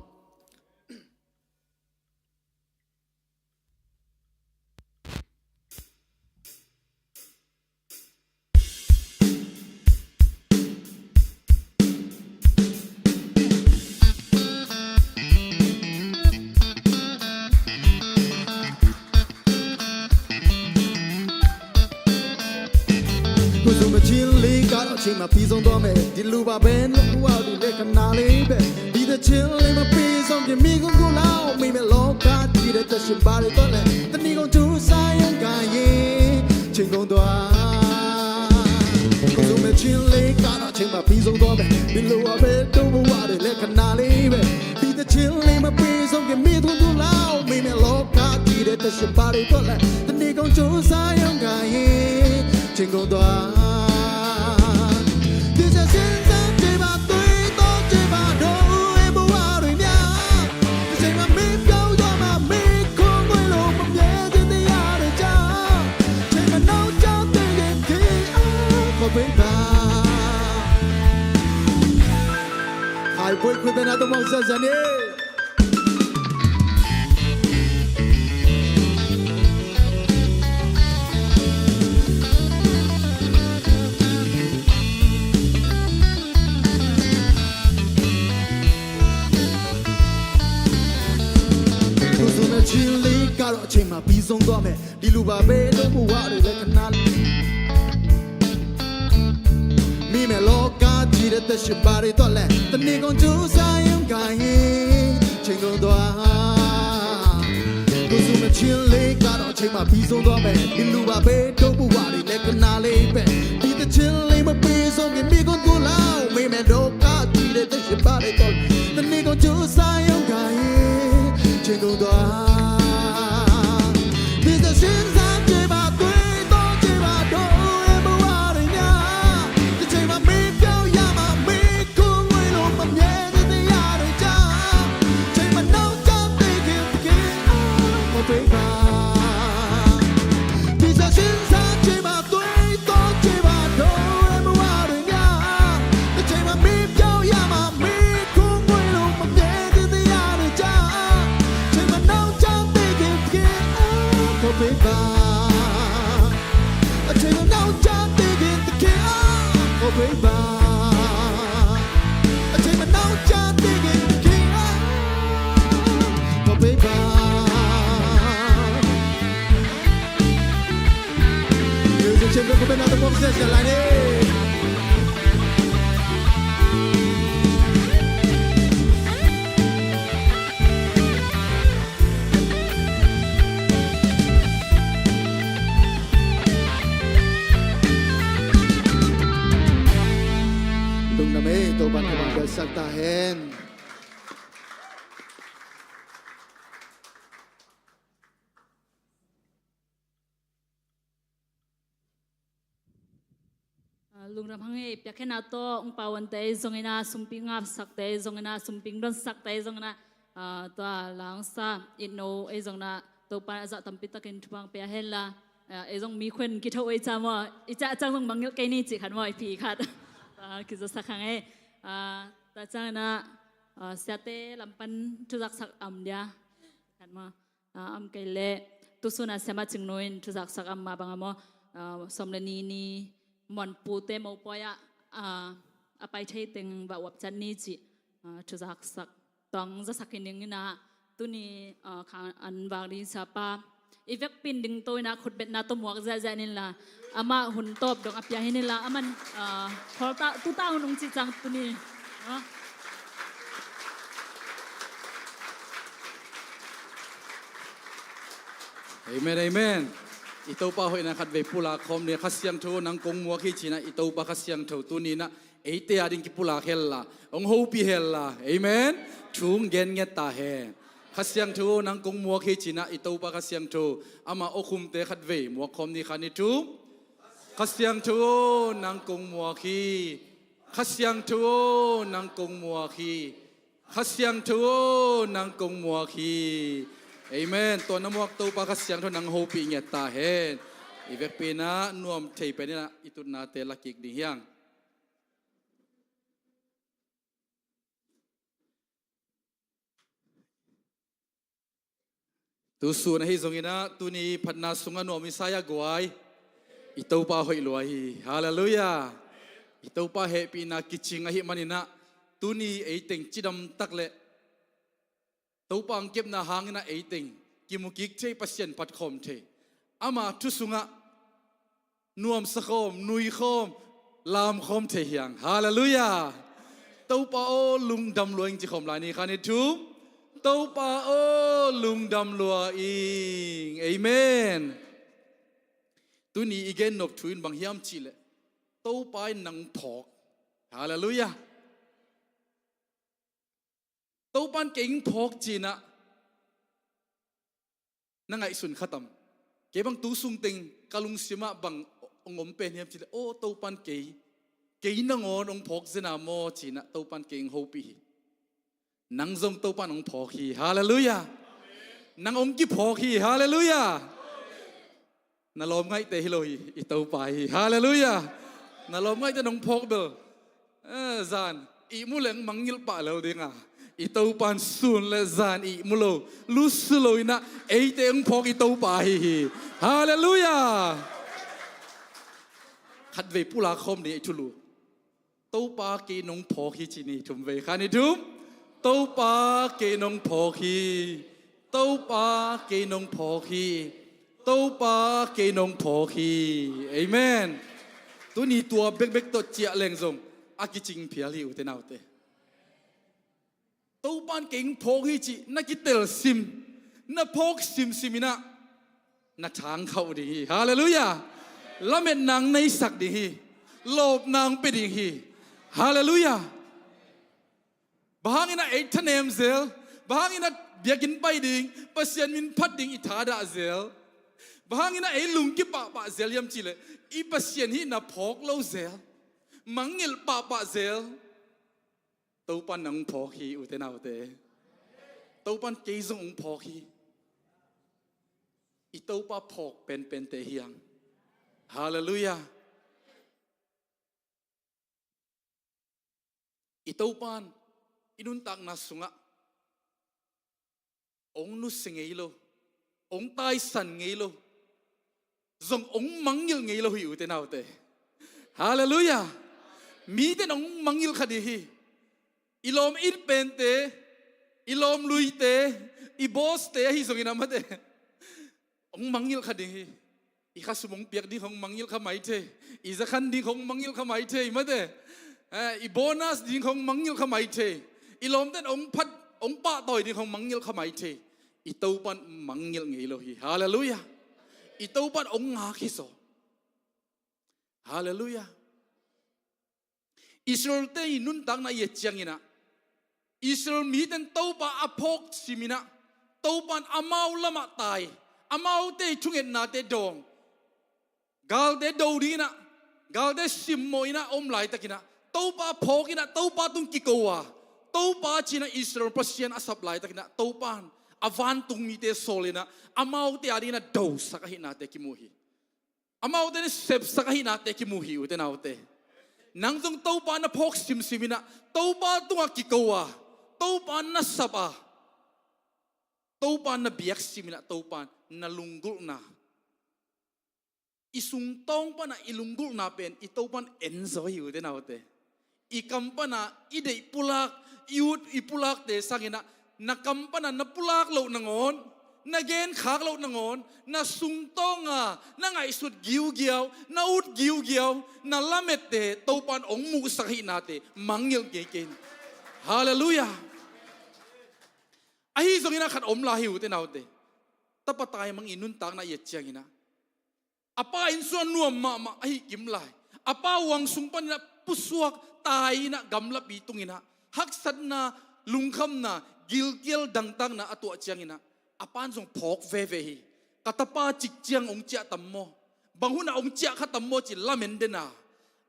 Kuzum a chili karo chima pizong dome diluba ben lo kuwa di le kanali be. Di da chili ma pizong ke mi kung kulao mi me lo ka di de ta shimbari tole. Tani kong tu sayang kaye ching kong dua. Kuzum a chili karo chima pizong dome diluba ben lo kuwa di le kanali be. Di da chili ma pizong ke mi kung kulao mi me lo ka di de ta shimbari tole. Tani kong tu sayang kaye ching kong dua. Di sa sin sa chima tui to chima do e buwa ri nya. Chima mi piao dua ma mi kong wai lo ma mye di di ya de cha. Chima nau cha te yen ki a ko pe ba. Hai pui pui pe na to mong sa sa ni. Kuzum a chili karo chima pizong dome. Diluba be lo buwa de le kanal. Mi me lo ka di de ta shimbari tole. Tani kong tu sayang kaye ching kong dua. Kuzum a chili karo chima pizong dome. Diluba be lo buwa de le kanali be. Di da chili ma pizong ke mi kong kulao mi me lo ka di de ta shimbari tole. Tani kong tu sayang kaye ching kong dua. Lungdam ei, Topa'n thupha piaksak ta hen. Ah, lungdam hang ei, piakhena tawh hong pauante zongina, sumping ngapsakte zongina, sumping donsakte zongina, ah, tua langsa itno ei zongina, Topa'n a zah tampi takin thupha pia henla, ah, ei zong mikhun kitho ei ca maw, i ca a cang zong mangngilh kei ni cih khat maw, i phi khat. Ah, kizasak hang ei. Ah, tua ciangina, ah, siate lam pan thuzaksak am dia khat maw. Ah, am kei leh, tusun a siama Cingnu in thuzaksak am mah bang a maw, ah, sawm le ni ni, muanpute mopawi ah, ah, a pai thei teng va uap ciat ni cih, ah, thuzaksak tuang zasak hi ning inah, tuni, ah, kha an vak ding sapa i vekpi in dingto inah khutbetna tawh muak ziahziah ning la, amah hun tawp dong a pia hi ning la, aman, ah, khawl ta, tuta hun ung cih ciang tuni, ah. Amen, amen. I Topa hoihna khatvei pulak khawm ni. Kha Siangtho nang kong muak hi ci inah, i Topa Kha Siangtho tuni inah eite a ding kipulak hen la, hong hopih hen la. Amen. Thu hong gen ngiat ta hen. Kha Siangtho nang kong muak hi ci inah, i Topa Kha Siangtho, amah awkhumte khatvei muak khawm ni. Khan i thum. Kha Siangtho nang kong muak hi. Kha Siangtho nang kong muak hi. Kha Siangtho nang kong muak hi. Amen. Tua na muak Topa Kha Siangtho nang hopih ngiat ta hen. I vekpi inah nuam thei pen inah i tutnate la kik ding hi hang. Tu sun ahi zong inah, tuni phatna sungah nuam i sa a guai, i Topa hoih lua hi. Halleluiah. I Topa hehpihna kicing ahih man inah, tuni eiteng cidam tak le Topa hong kepna hang inah eiteng kimu kik thei, Pasian phat khawm thei. Ama thu sungah nuamsa khawm, nui khawm, lam khawm thei hi hang. Halleluiah. Topa aw, lungdam lua ing ci khawm lai ni. Khan i thum. Topa aw, lungdam lua ing. Amen. Tuni i gen nop thu in bang hiam cih leh, Topa in nang phawk. Halleluiah. Topa in kei hong phawk ci inah na ngaihsun kha tam? Kei bang tu sungteng ka lungsim ah bang hong om pen hiam cih leh, aw, Topa in kei, kei nangawn hong phawk zen a maw ci inah Topa in kei hong hopih hi. Nang zong Topa in hong phawk hi. Halleluiah. Nang hong kiphawk hi. Halleluiah. Na lawm ngaihte hi lo hi, i Topa hi. Halleluiah. Na lawm ngaihte nong phawk bel, eh, zan ihmu leng mangngilh pah lel ding a, i Topa in sun le zan ihmu lo, lusu lo inah eite hong phawk i Topa ahi hi. Halleluiah. Khatvei pulak khawm ni, i thulu. Topa kei nong phawk hi ci ni, thum vei. Khan i thum. Topa kei nong phawk hi. Topa kei nong phawk hi. Topa kei nong phawk hi. Amen. Tuni tua bekbek tawh ciah leng zong a kicing phial hi, ute naute. Topa in kei hong phawk hi cih na kitelsim, na phawk simsim inah na thang khauh ding hi. Halleluiah. Lametna hong neisak ding hi. Lawpna hong pia ding hi. Halleluiah. Bang hang inah ei thanem zel, bang hang inah biakinn pai ding, Pasian min phat ding i thadah zel, bang hang inah ei lungkia pahpah zel hiam cih leh, i Pasian hihna phawk lo zel, mangngilh pahpah zel. Topa in nang hong phawk hi, ute naute. Topa in kei zong hong phawk hi. I Topa phawk penpente hi hang. Halleluiah. I Topa in i nuntakna sungah hong nusia ngei lo, hong taisan ngei lo, zong hong mangngilh ngei lo hi, ute naute. Halleluiah. Mite in hong mangngilh kha ding hi. I lawm it pente, i lawm luite, i boss te ahi zongin a mate, hong mangngilh kha ding hi. I khasum hong piak ding hong mangngilh kha mai thei. I zakhan ding hong mangngilh kha mai thei, mate. Eh, i bonus ding hong mangngilh kha mai thei. I lawmte in hong phat, hong pahtawi ding hong mangngilh kha mai thei. I Topa in mangngilh ngei lo hi. Halleluiah. I Topa in hong ngak hi zaw. Halleluiah. Israel-te i nuntakna i et ciang inah, Israel mite in Topa a phawk sim inah, Topa in amau lamah tai, amaute i thungetnate dawng, galte do ding inah, galte simmawh inah a om laitak inah, Topa phawk inah, Topa tung kiko a, Topa ci inah Israel Pasian a sap laitak inah, Topa in a vantung mite sawl inah, amaute a ding inah dosak ahihnate kimu hi. Amaute in sepsak ahihnate kimu hi, ute naute. Nang zong Topa na phawk simsim inah, Topa tungah kiko a, Topa na sap a, Topa na biak sim inah, Topa na lunggulhna, i sungtawng panah i lunggulhna pen i Topa in en zaw hi, ute naute. I kam pana i deih pulak, i ut i pulakte sanginah, na kam pana na pulak loh nangawn, na genkhak loh nangawn, na sungtawnga na ngaihsut giugiau, na ut giugiau, na lamette Topan hong muhsak ahihnate mangngilh ngei kei in. Halleluiah. Ahi zongin a khat om lai hi, ute naute. Tapa taimang i nuntakna i et cianginah, a pa inn sungah nuam mahmah ahi kim lai, a pa uang sung paninah pusuak tai inah gamlapi tunginah haksatna, lungkhamna, gilkial dangtakna a tuah cianginah, a pan zong phawk veve hi. Ka tapa cik ciang hong ciah tam maw? Bang hunah hong ciah kha tam maw ci lamen dena.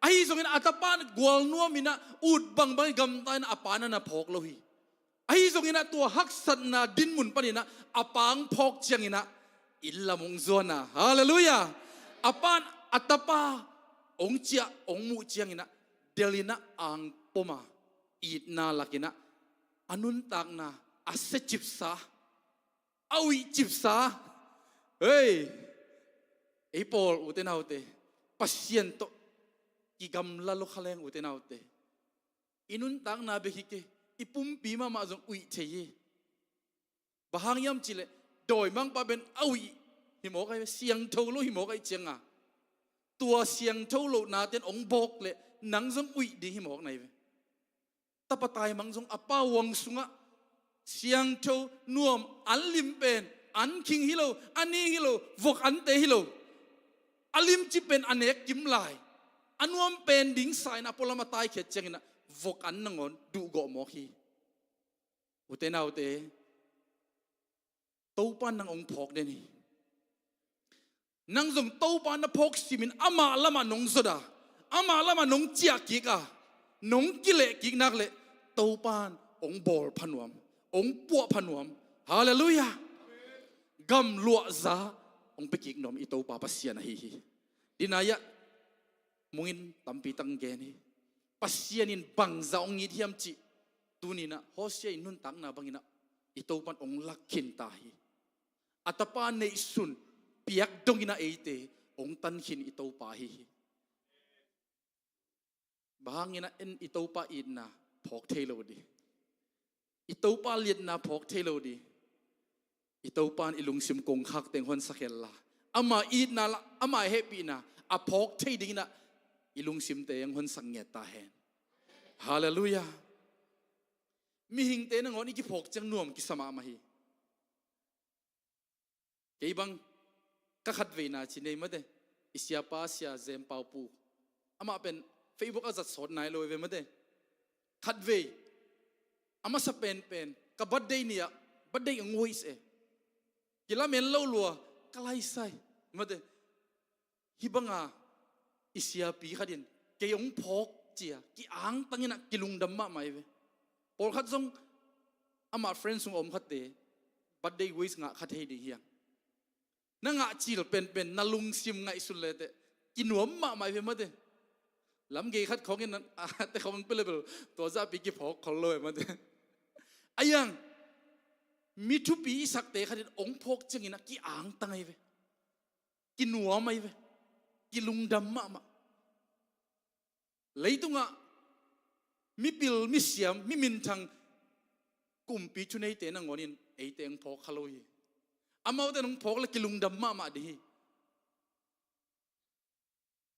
Ahi zongin a tapa gualnuam inah ut bangbang gamta inah a pa na na phawk lo hi. Ahi zongin a tua haksatna dinmun paninah a pa hong phawk cianginah inn lam hong zuana. Halleluiah. A pan a tapa hong ciah hong muh cianginah delinah angpoma, itna lakinah a nuntakna a siacipsa, a uihcipsa. Hei, ei pawl ute naute, Pasian tawh kigamla lo kha leng ute naute, i nuntakna bek hi kei, i pumpi mahmah zong uih thei hi. Bang hang hiam cihleh, dawimangpa pen a uih hi mawk ahi ve, siangtho lo hi mawk ahi cianga, tua siangtho lohnaten hong bawk leh nang zong uih ding hi mawk na hi ve. Tapa taimang zong a pa uang sungah siangtho, nuam, an lim pen, an khing hi lo, a ni hi lo, vok ante hi lo, a limci pen a nek kim lai, a nuam pen ding sa in a pualam a taikhiat cianginah vok an nangawn duhgawh mawk hi. Ute naute, Topan nang hong phawk den hi. Nang zong Topa na phawk simin amah lamah nong zot a, amah lamah nong ciah kik a, nong kileh kik nak leh Topan hong bawl pha nuam, hong puah pha nuam. Halleluiah. Gamluahza hong pia kik nuam i Topa Pasian ahi hi. Dinaiah mungin tampi tang gen hi. Pasian in bangza hong it hiam cih tuninah Hosea in nuntakna banginah i Topan hong lak khin ta hi. A tapa neihsun piak donginah eite hong tan khin i Topa ahi hi. Bang hanginah en i Topa itna phawk thei lo dih, i Topa liatna phawk thei lo dih. I Topan i lungsim kongkhak teng honsak hella, ama itna la, ama hehpihna a phawk thei dinginah i lungsim teng honsak ngiat ta hen. Halleluiah. Mihingte nangawn i kiphawk ciang nuam kisa mahmah hi. Kei bang ka khatveina ci nei mate, i siapa Sia Zem Pau Pu, amah pen Facebook a zat sawt nai lo ve mate. Khatvei a masa penpen ka birthday ni-ah, birthday hong wish e, kilamen lo lua, ka laisai mate. Hih banga i siapi khatin kei hong phawk cia ki-angtanginah kilungdam mahmah hi ve. Pawlkhat zong amah friend sung a om khatte birthday wish ngah kha thei ding hiang. Na ngah cil penpen na lungsim ngaihsun leteh kinuam mahmah hi ve mate. Lamgei khat khawngin ate khawng pia le bel tua zahpi kiphawk khol lo e mate. A iang mi thupi i sakte khatin hong phawk cianginah ki-angtang ahi ve. Kinuam ahi ve. Kilungdam mahmah. Leitungah mipil, misiam, mi minthang, kumpi thuneite nangawnin eite hong phawk kha lo hi. Amaute nong phawk le kilungdam mahmah ding hi.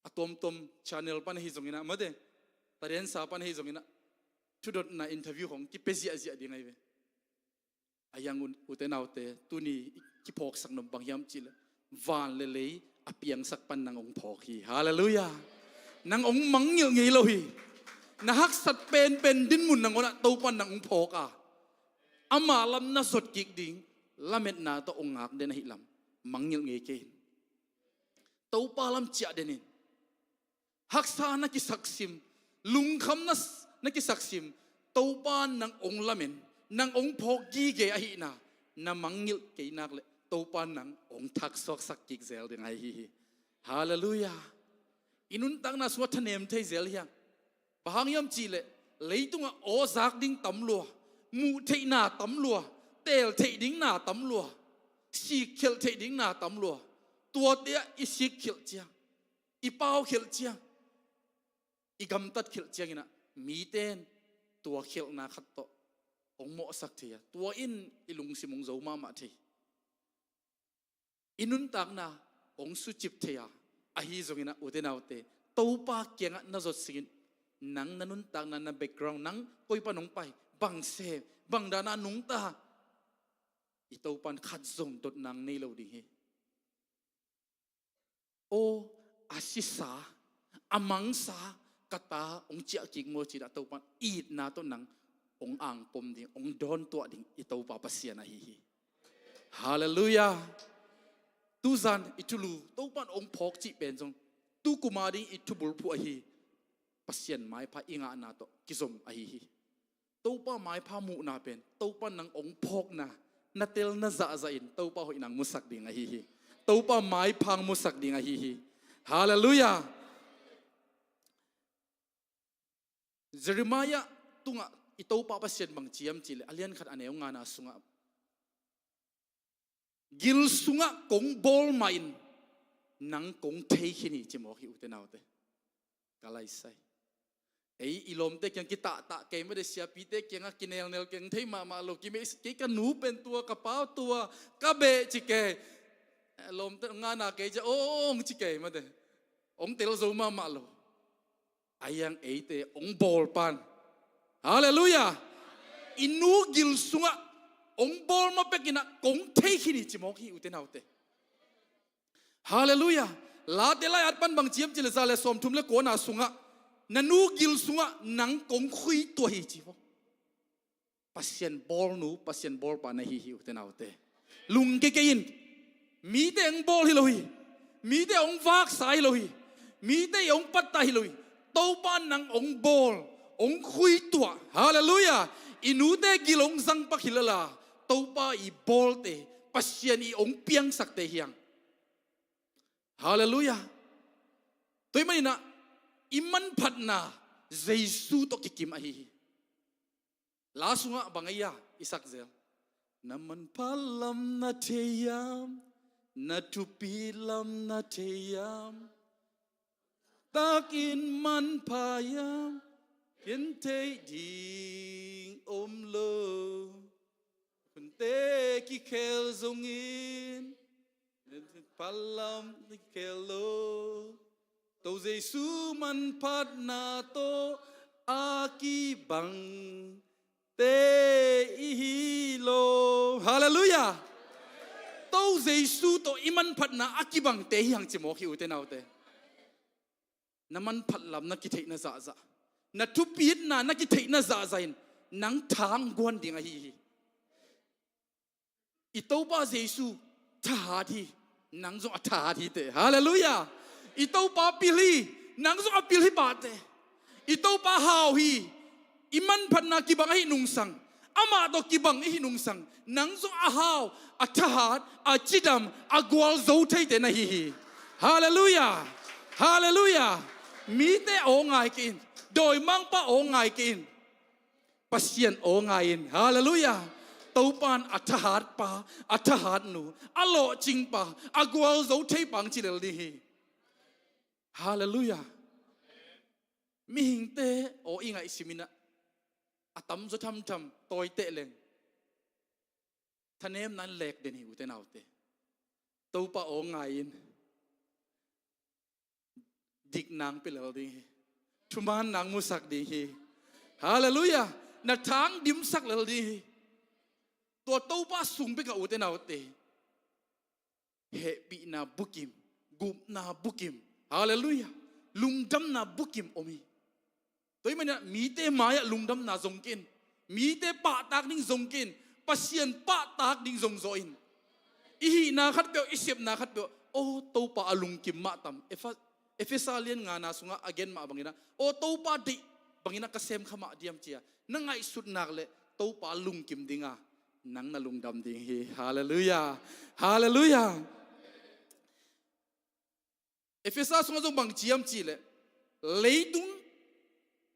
A tuamtuam channel pan ahi zonginah mate, tadensa pan ahi zonginah thudotna interview khong kipia ziahziah ding ahi ve. A iang ute naute, tuni i kiphawksak nop bang hiam cihleh van le lei a piangsak pan nang hong phawk hi. Halleluiah. Nang hong mangngilh ngei lo hi. Na haksat penpen dinmun nangawnah Topan nang hong phawk a, ama lam na zot kik ding lametna tawh hong ngak den ahi lam mangngilh ngei kei in. Topa lam ciah den in. Haksa na kisaksim, lungkham na, na kisaksim, Topa nang hong lamen, nang hong phawk gige ahihna na mangngilh kei nak leh Topa nang hong thaksuaksak kik zel ding ahi hi. Halleluiah. I nuntakna sungah thanem thei zel hiang. Bang hang hiam cihleh leitungah awzak ding tam lua, muh theihna tam lua, teel theih ding na tam lua, sikkhialh theih ding na tam lua. Tuate ah i sikkhialh ciang, i paukhialh ciang, i gamtat khialh cianginah Mite in tua khialhna khat tawh hong mawhsak thei a, tua in i lungsim hong zo mahmah thei. I nuntakna hong sucip thei a, ahi zongin ah, ute naute, Topa kiangah na zot singin, nang na nuntakna, na background, nang koi pan hong pai, bang sem, bang dana nungta, i Topa in khat zong dotna nei lo ding hi. Aw, a sisa, a mangsa ka ta hong ciah kik maw, ci-in ah Topa in itna tawh nang hong angpom ding, hong dawntuah ding i Topa Pasian ahi hi. Halleluiah. Tuzan i thulu Topa in hong phawk cih pen zong tu kum a ding i thubulphuh ahi, Pasian maipha i ngahna tawh kizom ahi hi. Topa maipha muhna pen Topa in nang hong phawkna, na tel na zahzah in Topa hoihna hong musak ding ahi hi. Topa maipha hong musak ding ahi hi. Halleluiah. Jeremiah tungah i Topa Pasian bang ci hiam cih leh, a lian khat, a neu ngana sungah, gil sungah kong bawl mah in nang kong thei khin hi, ci mawk hi, ute naute. Ka laisai. Ei, i lawmte kiang kitahtah kei mah de, siapite kiangah kinelnel keng thei mahmah lo, kimeh kei, ka nu pen tua, ka pa tua, ka beh ci kei. Eh, lawmte ngana kei ciang, aw, aw, aw, hong ci kei mah de. Hong tel zo mahmah lo. Ahi hang eite hong bawl pan, halleluiah, i nu gil sungah hong bawl ma pekin ah kong thei khin hi, ci mawk hi, ute naute. Halleluiah. Late lai-at pan bang ci hiam cih leh, za le sawmthum le kuana sungah, na nu gil sungah nang kong khuituah hi, ci mawk. Pasian bawlnu, Pasian bawlpa na hi hi, ute naute. Lungke kei in. Mite hong bawl hi lo hi. Mite hong vaksa hi lo hi. Mite hong pattah hi lo hi. Topa in nang hong bawl, hong khuituah. Halleluiah. I nute gil hong zangpak hi lel a, Topa i bawlte, Pasian i hong piangsakte hi hang. Halleluiah. Tua ahih manin ah, i manphatna Jesu tawh kikim ahi hi. La sungah bang a hia i sak zel? Na manphat lam na thei hiam? Na thupit lam na thei hiam? Takin manpha hiam? Ken thei ding om lo. Hunte kikhel zongin, phalam kikhel lo. To Jesu manphatna tawh a kibangte i hi lo. Halleluiah. To Jesu tawh i manphatna a kibangte hi hang, ci mawk hi, ute naute. Na manphat lam na kitheihna zahzah, na thupitna na kitheihna zahzah in nang tha hong guan ding ahi hi. I Topa Jesu thahat hi, nang zong a thahat hi teh. Halleluiah. I Topa pil hi, nang zong a pil hi pah teh. I Topa hau hi. I manphatna kibang ahih nungsang, amah tawh kibang ihih nungsang, nang zong a hau, a thahat, a cidam, a gualzo theite na hi hi. Halleluiah. Halleluiah. Mite aw ngai kei in. Dawimangpa aw ngai kei in. Pasian aw ngai in. Halleluiah. Topa in a thahatpa, a thahatnu, a lawhcingpa, a gualzo theipa hong ci lel ding hi. Halleluiah. Mihingte aw i ngaihsim in ah, a tamzaw thamtham tawi teh leng, thanemna in lek den hi, ute naute. Topa aw ngai in. Dikna hong pia lel ding hi. Thumanna hong musak ding hi. Halleluiah. Na tha hong dimsak lel ding hi. Tua Topa sung bekah, ute naute, hehpihna bukim, gupna bukim, halleluiah, lungdamna bukim om hi. Tua ahih manin ah mite mai-ah lungdamna zong kei in, mite pahtak ding zong kei in, Pasian pahtak ding zong zaw in. I hihna khatpeuh, i sepna khatpeuh, aw, Topa a lungkim mah tam. Efa-, Efesa lian ngana sungah a gen mah bangin ah, aw, Topa deih bangin ah ka sem kha mah diam, ci-a na ngaihsut nak leh Topa lungkim ding a, nang na lungdam ding hi. Halleluiah. Halleluiah. Efesa sungah zong bang ci hiam cih leh, leitung,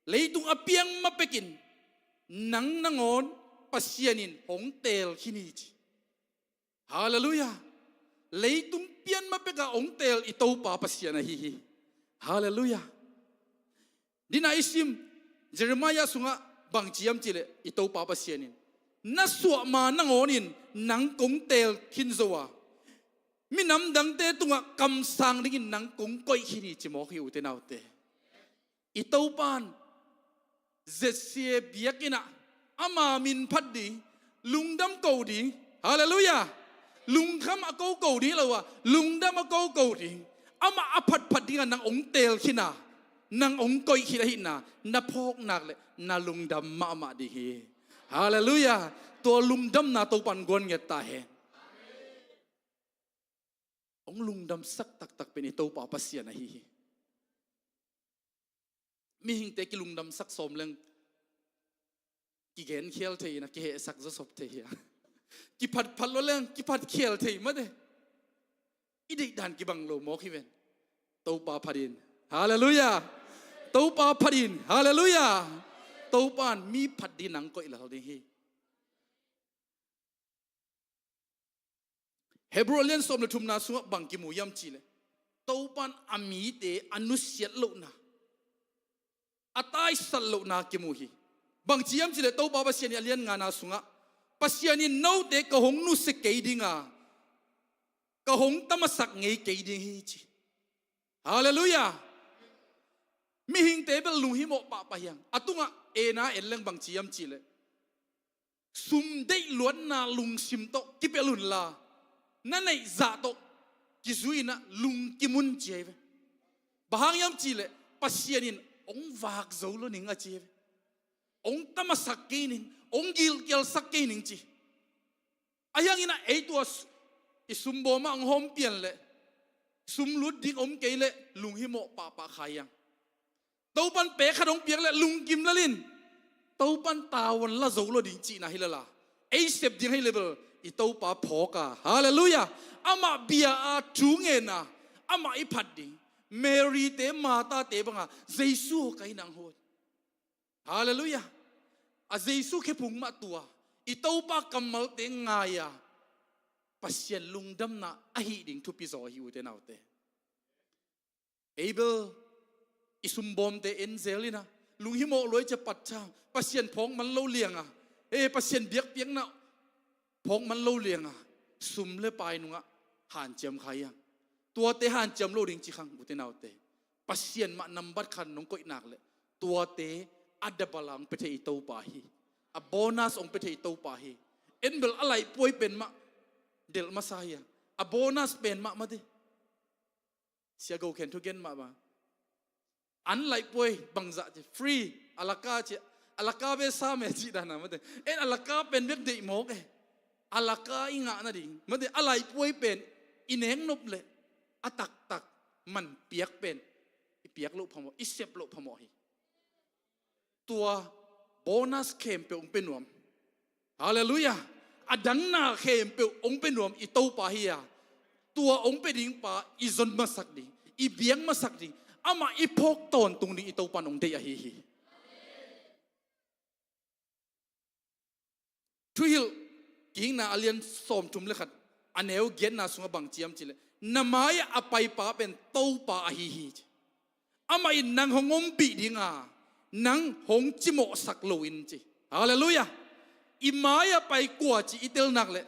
leitung a piang ma pekin nang nangawn Pasian in hong teel khin hi, ci. Halleluiah. Leitung pian ma pekah hong teel i Topa Pasian ahi hi. Halleluiah. Ni-in ah i sim, Jeremiah sungah bangci hiam cihleh i Topa Pasian in, na suah ma nangawnin nang kong teel khin zo a, minam dangte tungah kamsang dingin nang kong koih khin hi, ci mawk hi, ute naute. I Topa in Jesse biakinn ah ama min phat ding, lungdam ko ding. Halleluiah. Lungkham a koko ding lo a, lungdam a koko ding. Amah a phatphat dingah nang hong teel khin a, nang hong koih khin ahihna, na phawknak le na lungdam mahmah ding hi. Halleluiah. Tua lungdamna Topa in guan nget ta hen. Hong lungdamsak taktak pen i Topa Pasian ahi hi. Mihingte kilungdamsak sawm leng kigenkhial thei in a, kihehsak zawsop thei hi a, kiphatphat lo leng kiphatkhial thei mate. I deihdan kibang lo mawk hi ven. Topa phat in. Halleluiah. Topa phat in. Halleluiah. Topa in mi phat ding nang koih lel ding hi. Hebrew a lian sawm le thumna sungah bang kimu hiam cihleh, Topa in a mite a nusiat lohna, a taisat lohna kimu hi. Bangci hiam cihleh Topa Pasian in a lian ngana sungah, Pasian in note ka hong nusia kei dinga, ka hong tamasak ngei kei ding hi, ci. Halleluiah. Mihingte bel lunghimawh pahpah hi hang. A tungah en a en leng bangci hiam cihleh, sum deih luatna lungsim tawh kipelh unla, na neih zah tawh kizui-in ah lungkim un, ci hi ve. Bang hang hiam cihleh Pasian in hong vak zo lo ning a, ci hi ve. Hong tamasak kei ning, hong gilkialsak kei ning, ci. Ahi hangin ah ei tua s-, i sumbawm ah hong hawm pian leh, sum lut ding om kei leh lunghimawh pahpah kha hi hang. Topa in pek khat hong piak leh lungkim lel in, Topa in tavuan la zo lo ding cihna hi lel a, ei sep ding hi leh bel i Topa phawk a. Halleluiah. Amah bia a thu ngen a, amah i phat ding. Mary-te, Martha-te banga Jesu aw ka hi nang hut. Halleluiah. A Jesu khephung mah tua, i Topa kammalte ngai a, Pasian lungdamna a hih ding thupi zaw hi, ute naute. Ei bel i sumbawmte en zel in ah, lunghimawh lua i ci a patthang, Pasian phawk man lo liang a, e, Pasian biakpiakna phawk man lo liang a, sum le pai nungah hanciam kha hi hang. Tuate hanciam lo ding ci khang, ute naute. Pasian mah nambat khat in hong koih nak leh, tuate a double a hong pia thei i Topa hi. A bonus hong pia thei i Topa hi. En bel a laihpuai pen mah delh masa hi hang. A bonus pen mah mate. Sia Go Khen thu gen mah bang, an laihpuai bangzah ci, free, a laka ci, a laka ve sa me cih dan a mate. En a laka pen bek deih mawk e. A laka i ngah nading mate, a laihpuai pen i nek nop leh a taktak man piak pen i piak loh phamawh, i sep loh phamawh hi. Tua bonus khempeuh hong pia nuam. Halleluiah. A dang na khempeuh hong pia nuam i Topa hi a, tua hong pia ding pa i zon masak ding, i biak masak ding, amah i phawk tawntung ding i Topa in hong deih ahi hi. Thuhilh Kihna a lian sawmthum le khat, a neu giatna sungah bangci hiam cihleh, na mai-ah a paipa pen Topa ahi hi, ci. Amah in nang hong ompih ding a, nang hong cimawhsak loin, ci. Halleluiah. I mai-ah pai kua cih i tel nak leh,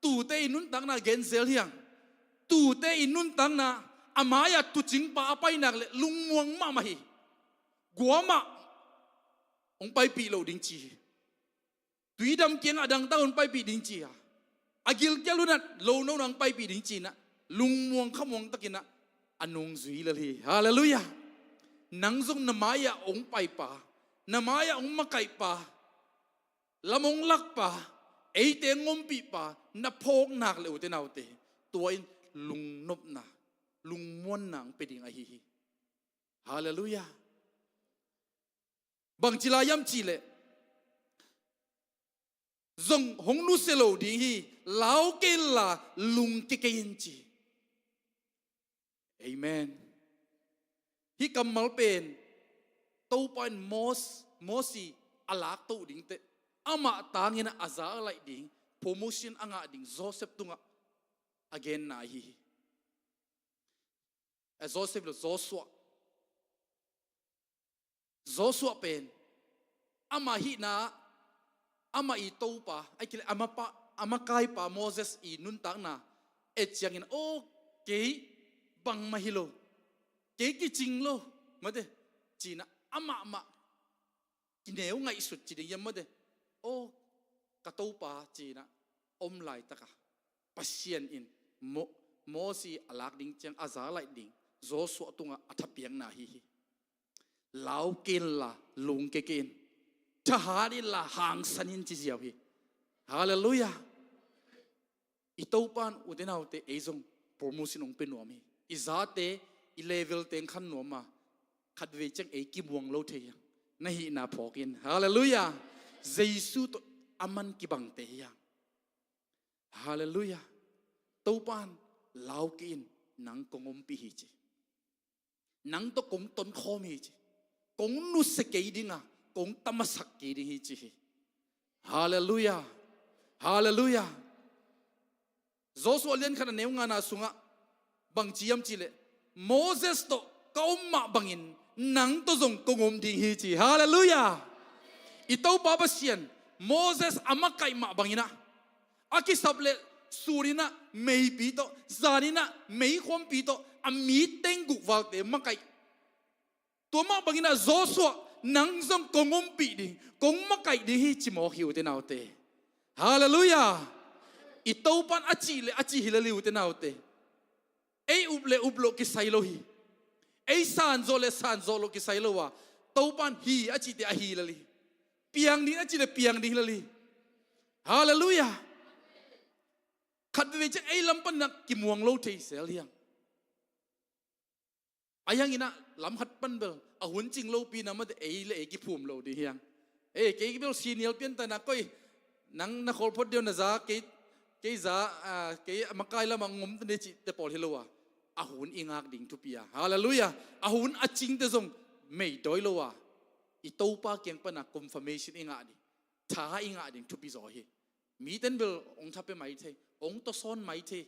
tuute i nuntakna gen zel hi hang. Tuute i nuntakna, a mai-ah tuucingpa a pai nak leh lungmuang mahmah hi. Guamah hong paipih loh ding ci hi. Tuidam kiangah a dangtak un paipih ding ci a, a gilkial un ah lo no nang paipih ding ci-in ah, lungmuang khamuang takin ah a nungzui lel hi. Halleluiah. Nang zong na mai-ah hong paipa, na mai-ah hong makaihpa, lam hong lakpa, eite hong ompihpa na phawk nak leh, ute naute, tua in lungnopna, lungmuanna hong pia ding ahi hi. Halleluiah. Bangci lai hiam cihleh, zong hong nusia lo ding hi, lau kei inla lungkia kei in, ci. Amen. Hih kammal pen Topa in Mos-, Mosi a laktoh ding teh, amah tangin a za a laih ding, promotion a ngah ding Joseph tungah a genna ahi hi. Eh, Joseph lo, Joshua. Joshua pen amah hihna, amah i Topa, a kileh amah pa, amah kaipa Moses i nuntakna et ciangin, "Aw, kei bangmah hi lo, kei kicing lo," mate, cinah amahmah kineu ngaihsut ci ding hiam mate. "Aw, ka Topa," cinah om laitaka Pasian in Mo-, Mosi a lak ding ciang a za laih ding Joshua tungah a thapiakna hi hi. "Lau kei inla lungkia kei in, thahat inla hangsan in," ci ziau hi. Halleluiah. I Topa in ute naute ei zong promotion hong pia nuam hi. I zate, i level teng khan nuam a, khatvei ciang ei kimuang lo thei hiang. Na hihna phawk in. Halleluiah. Jesu tawh a man kibangte hiang. Halleluiah. Topa in, "Lau kei in, nang kong ompih hi," ci. "Nang tawh kong tonkhawm hi," ci. "Kong nusia kei dinga, kong tamasak kei ding hi," ci hi. Halleluiah. Halleluiah. Joshua lian khat a neu ngana sungah bang ci hiam cihleh, "Moses tawh ka om mah bangin nang tawh zong kong om ding hi," ci. Halleluiah. I Topa Pasian, Moses a makaih mah banginah, a kisap le suninah meipi tawh, zaninah meikhuampi tawh a mi teng gukvalte makaih. Tua mah banginah Joshua, "Nang zong kong ompih ding, kong makaih ding hi," ci mawk hi ute naute. Halleluiah. I Topa in a cih le a cih hi lel hi ute naute. Ei up le up loh kisai lo hi. Ei sanzawh le sanzawh loh kisai lo a, Topa in hi a cihte a hi lel hi. Piang ding a cih le piang ding lel hi. Halleluiah. Khatvei ciang ei lam paninah kimuang lo thei sel hiang. A hianginah lam khat pan bel a hun cing lopi na mate ei le ei kiphum lo ding hiang. "Ei, kei bel senior piantaina koi, nang na khawl phot deuh na za, kei, kei za, ah, kei a makai lamah ngom tane," cihte pawl hi lo a, a hun i ngak ding thupi a. Halleluiah. A hun a cingte zong meidawi lo a, i Topa kiang pana confirmation i ngah ding, tha i ngah ding thupi zaw hi. Miten bel hong thapia mai thei, hong tawsawn mai thei.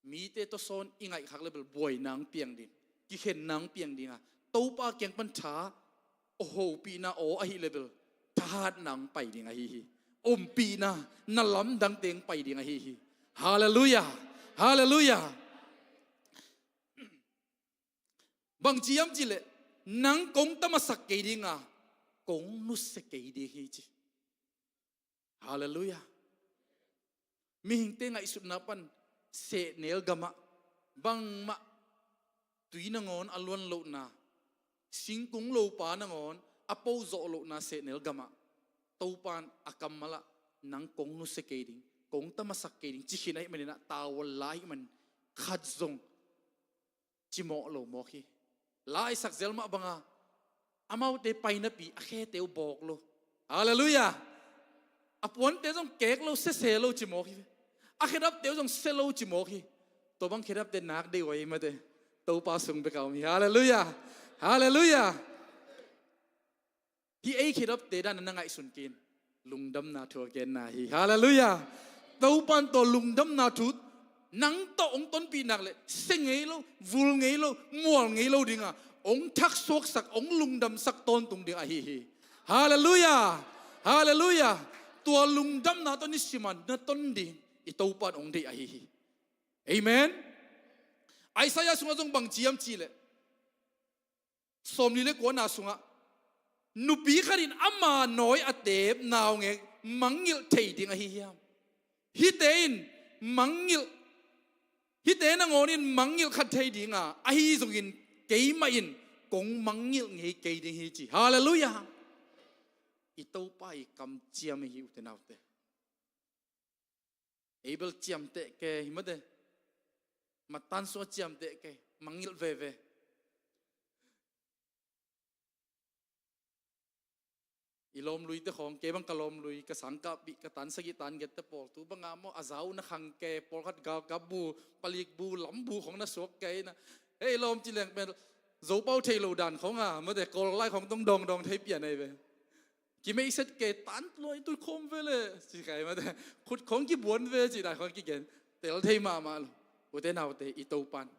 Mite tawsawn i ngaihkhak le bel buaina hong piang ding, kikhenna hong piang dinga, Topa kiang pan tha, aw, hopihna aw ahih le bel thahatna hong pai ding ahi hi. Ompihna, na lamdangte hong pai ding ahi hi. Halleluiah. Halleluiah. Bang ci hiam cihleh, "Nang kong tamasak kei dinga, kong nusia kei ding hi," ci. Halleluiah. Mihingte ngaihsutna pan sehnel gamah bangmah tui nangawn a luan lohna, singkung lopa nangawn a po zawh lohna sehnel gamah Topa in a kammalah, "Nang kong nusia kei ding, kong tamasak kei ding," ci khin ahih maninah, tavuan la ahih manin khat zong cimawh lo mawk hi. La i sak zel mah banga, amaute painapi a khete uh bawk lo. Halleluiah. A puante zong kek lo, sese lo ci mawk hi. A khedapte uh zong se lo ci mawk hi. Tua bang khedapte nak deih uh ahi mate. Topa sung bek a om hi. Halleluiah. Halleluiah. Hih ei khedapte dan na ngaihsun kei in, lungdamna thu a genna hi. Halleluiah. Topa in tua lungdamna thu nang tawh hong tonpih nak le se ngei lo, vul ngei lo, mual ngei lo dinga hong thaksuaksak, hong lungdamsak tawntung ding ahi hi. Halleluiah. Halleluiah. Tua lungdamna tawh nisimin na ton ding i Topa in hong deih ahi hi. Amen. Isaiah sungah zong bang ci hiam cihleh, sawmli le kuana sungah, "Nupi khat in ama nawi a tep naungek mangngilh thei ding ahi hiam? Hihte in mangngilh, hihte nangawn in mangngilh kha thei dinga, ahi zongin keimah in kong mangngilh ngei kei ding hi," ci. Halleluiah. I Topa i kamciam ahi hi ute naute. Ei bel ciamteh kei hi mate. Matan sungah ciamteh kei, mangngilh veve. I lawmluite khawng, kei bang ka lawmlui, ka sangkahpih, ka tan sagih tan giatte pawl, tu banga maw, a za uh na khang kei, pawlkhat galkap bu, palik bu, lam bu khawng na suak kei na. Hei lawm ci leng pen, Zopau thei lo dan khawng a mate, Kawl lai khawng tong dawngdawng thei pian ahi ve. Kimeihset kei, tan luai tu khawm ve le ci kei mate, khut khawng kibuan ve ci dan khawng kigen. Tel thei mahmah lo. Ute naute, i Topa in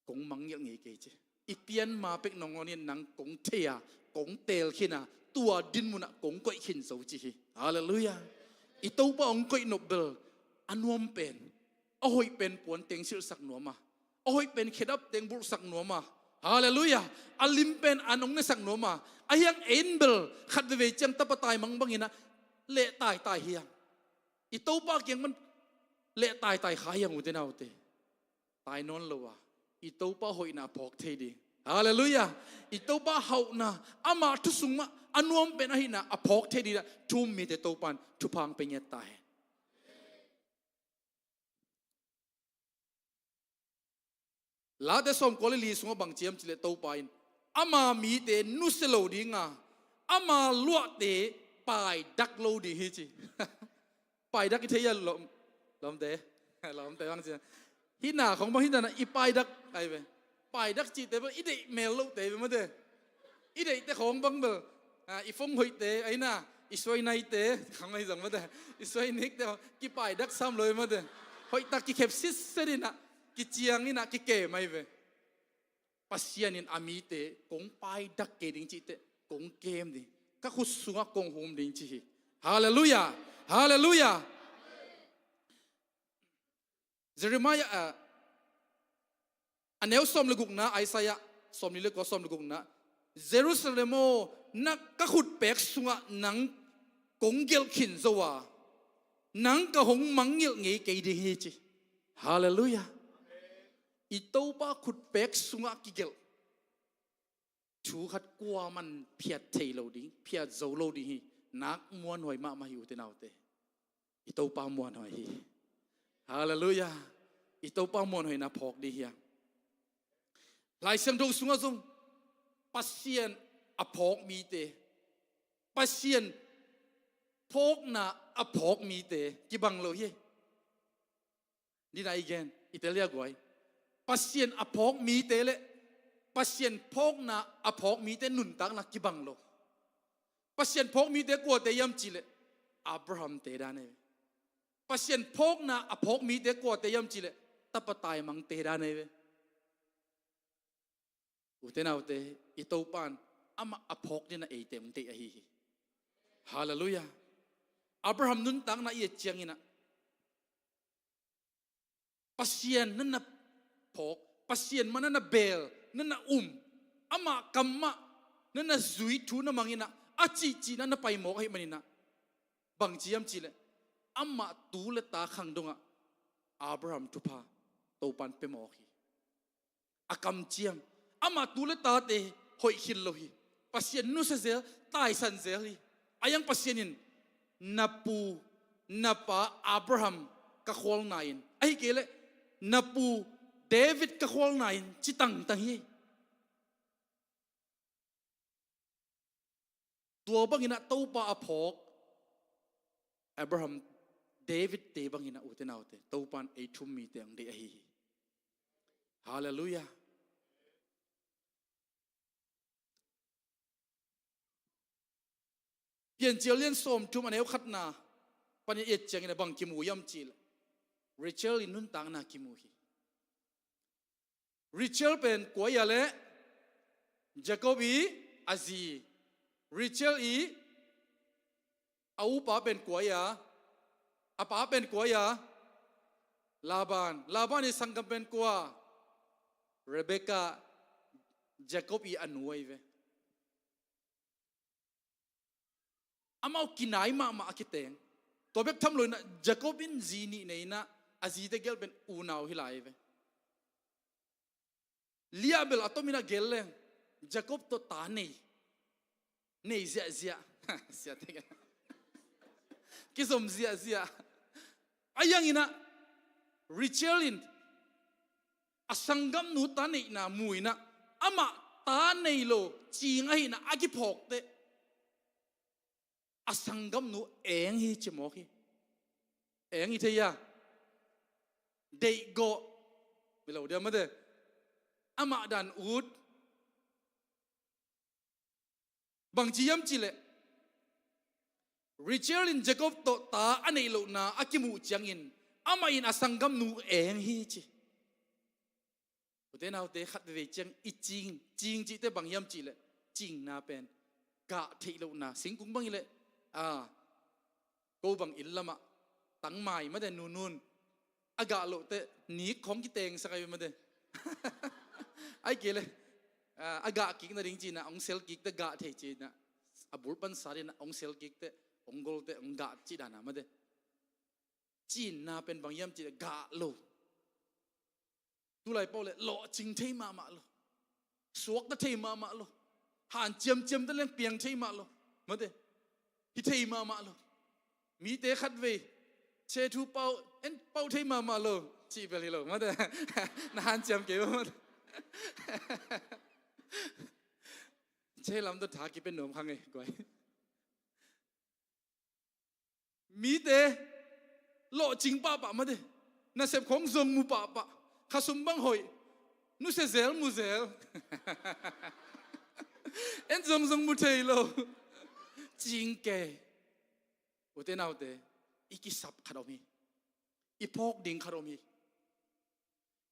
kong mangngilh ngei kei ci. I pianma pek nangawn in nang kong thei a, kong teel khin a, tua din munah kong koih khin zo ci hi. Halleluiah. I Topa hong koih nop bel a nuam pen, a hoih pen puan teng silhsak nuam a, a hoih pen khedap teng bulhsak nuam a, halleluiah, a lim pen an hong nesak nuam a, ahi hang ei in bel khat veivei ciang tapa taimang bangin ah leh taitai hi hang. I Topa kiang pan leh taitai kha hi hang, ute naute. Tai nawn lo a, i Topa hoihna a phawk thei ding. Halleluiah. I Topa hauhna, amah thu sung mah a nuam pen ahihna a phawk thei ding ah thu um mite Topa in thupha hong pia ngiat ta hen. Late sawmkua le li sungah bang ci hiam cih leh Topa in ama mite nusia lo ding a, ama luahte paidak lo ding hi ci. Paidak i thei a lawm, lawmte, lawmte bang ci a, hihna khong bang hihna na i paidak ahi ve. Paidak cihte bel i deih mel lohte ve mate. I deihte khong bang bel, a, i fong hoihte ahi na, i suai naite khong ahi zong mate, i suai nikte khong kipaidak sam lo hi mate. Hoihtak kikhep sitset in ah, kiciang in ah kikem ahi ve. Pasian in a mite kong paidak kei ding cihte kong kem ding, ka khut sungah kong hum ding ci hi. Halleluiah. Halleluiah. Jeremiah, ah, a neu sawm le gukna, Isaiah sawmli le kua, sawm le gukna, Jerusalem aw, na ka khut pek sungah nang kong gelh khin zo a, nang ka hong mangngilh ngei kei ding hi ci. Halleluiah. I Topa khut pek sungah kigelh thu khat kuaman phiat thei lo ding, phiat zo lo ding hi. Nak muanhuai mahmah hi, ute naute. I Topa muanhuai hi. Halleluiah. I Topa muanhuai na phawk ding hi a. Lai Siangtho sungah zong Pasian a phawk mite, Pasian phawkna a phawk mite kibang lo hi. Nina i gen, i tel dia guai. Pasian a phawk mite le Pasian phawkna a phawk mite nuntakna kibang lo. Pasian phawk mite kuate hiam cih leh Abraham te dan ahi ve. Pasian phawkna a phawk mite kuate hiam cih leh tapa taimang te dan ahi ve. Ute naute, i Topa in amah a phawk ding a eite hong deih ahi hi. Halleluiah. Abraham nuntakna i et ciangin ah, Pasian na na phawk, Pasian mah na na beel, na na um, amah kam mah na na zui, thu na mang in ah, a cihcih na na pai mawk ahih manin ah, bang ci hiam cih leh amah tu le ta khang dongah Abraham thupha Topa in pia mawk hi. A kamciam, amah tu le tate hoih khin lo hi. Pasian nusia zel, taisan zel hi. Ahi hang Pasian in, na pu, na pa Abraham ka khualna in, ahih kei leh na pu David ka khualna in, ci tangtang hi. Tua bangin ah Topa a phawk Abraham, David te bangin ah, ute naute, Topa in ei thu um mite hong deih ahi hi. Halleluiah. Piancil lian sawmthum, a neu khatna panin i et ciangin ah bang kimu hiam cih leh Rachel i nuntakna kimu hi. Rachel pen kua hia leh? Jacob i a zi. Rachel i a upa pen kua hia? A pa pen kua hia? Laban. Laban i sanggam pen kua? Rebekah, Jacob i a nu ahi ve. Amau kinai mahmah a kiteng. Tua bek tham loin ah Jacob in zi nih nei in ah, a zite gelh pen unau hi lai ve. Leah bel a tomin ah gel leng Jacob tawh ta nei, nei ziahziah. Siate kizom ziahziah. Ahi hangin ah Rachel in a sanggamnu ta neihna mu in ah, amah ta nei lo cing ahihna a kiphawkteh, a sanggamnu eng hi ci mawk hi. Eng hi thei a, deihgawh, mi lo dia mate, amah dan ut. Bang ci hiam cih leh Rachel in Jacob tawh ta a neih lohna a kimuh ciangin amah in a sanggamnu eng hi ci. Ute naute, khat veivei ciang i cing, cing cihte bang hiam cihleh, cingna pen gah theih lohna, singkung bang hileh, a, ko bang inn lamah tangmai mate, nunun a gah loh teh nik khong kitengsak ahi mate. Ai kei leh, a, a gah kik nading cinah hong sel kik teh gah thei cinah, a bul pan sa dinah hong sel kik teh, hong gol teh hong gah cih dana mate. Cinna pen bang hiam cihleh gah lo. Tulai pau leh lawhcing thei mahmah lo. Suakta thei mahmah lo. Hanciamciam ta leng piang thei mah lo. Mate. Hi thei mahmah lo. Mite khat vei chethu pau, en pau thei mahmah lo, cih bel hi lo. Mate. Na hanciam kei mah mate. Che lam tawh tha kipen nuam kha ngei guai. Mite lawhcing pahpah mate. Nasep khong zong mu pahpah. Khasum bang hoih. Nusia zel mu zel. En zong zong mu thei lo. Cing kei. Ute naute, i kisap khat om hi. I phawk ding khat om hi.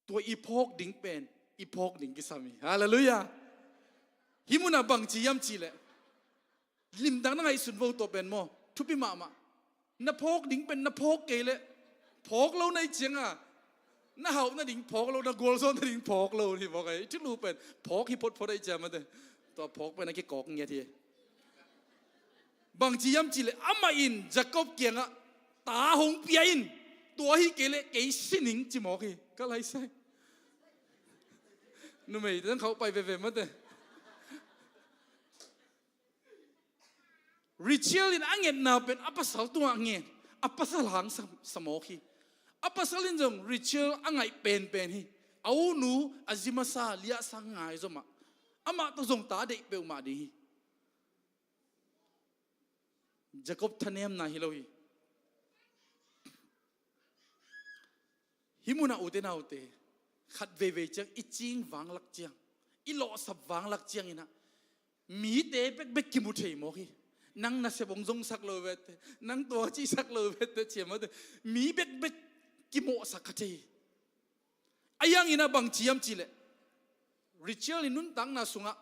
Tua i phawk ding pen i phawk ding kisam hi. Halleluiah. Hih munah bangci hiam cihleh, limtak na ngaihsun vo, tua pen maw, thupi mahmah. Na phawk ding pen na phawk kei leh, phawk lo na hih cianga, na hauh nading phawk lo, na gualzawh nading phawk lo hi mawk a, i thulu pen phawk hi photphot a, i ciam mate. Tua phawk pen a kikawk ngiat hi. Bangci hiam cihleh amah in Jacob kiangah ta hong pia in, tua hi kei leh kei si ning ci mawk hi. Ka laisai. Numei teng khauh pai veve mate. Rachel in a ngetna pen a pasal tungah ngen, a pasal hang sa, sa mawk hi. A pasal in zong Rachel a ngaih penpen hi. A unu a zi masa liahsa ngai zomah, amah tawh zong ta deih peuhmah ding hi. Jacob thanemna hi lo hi. Hih munah ute naute, khat veivei ciang i cing vanglak ciang, i lawhsap vanglak cianginah mite bekbek kimu thei mawk hi. Nang nasep hong zongsak lo vete, nang tua cihsak lo vete, ciam mate, mi bekbek kimawhsak kha thei hi. A hianginah bangci hiam cihleh, Rachel in nuntakna sungah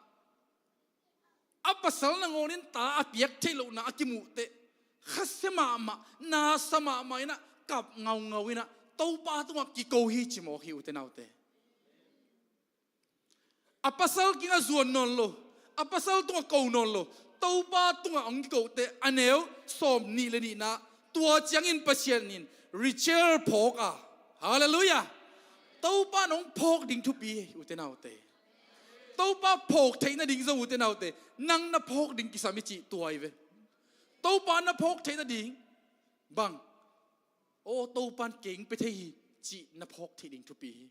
a pasal nangawnin ta a piak theih lohna a kimuh teh, khasia mahmah, nasa mahmah inah, kap ngaungau inah Topa tungah kiko hi ci mawk hi ute naute. A pasal kiangah zuan nawn lo, a pasal tungah ko nawn lo, Topa tungah hong kiko teh, a neu sawm nih le nihna, tua ciangin Pasian in Rachel phawk a, halleluiah, Topa in hong phawk ding thupi hi ute naute. Topa phawk theih nading zong ute naute, nang na phawk ding kisam hi cih tua hi ve. Topa na phawk theih nading bang, aw, Topa in kei hong pia thei hi cih na phawk theih ding thupi hi.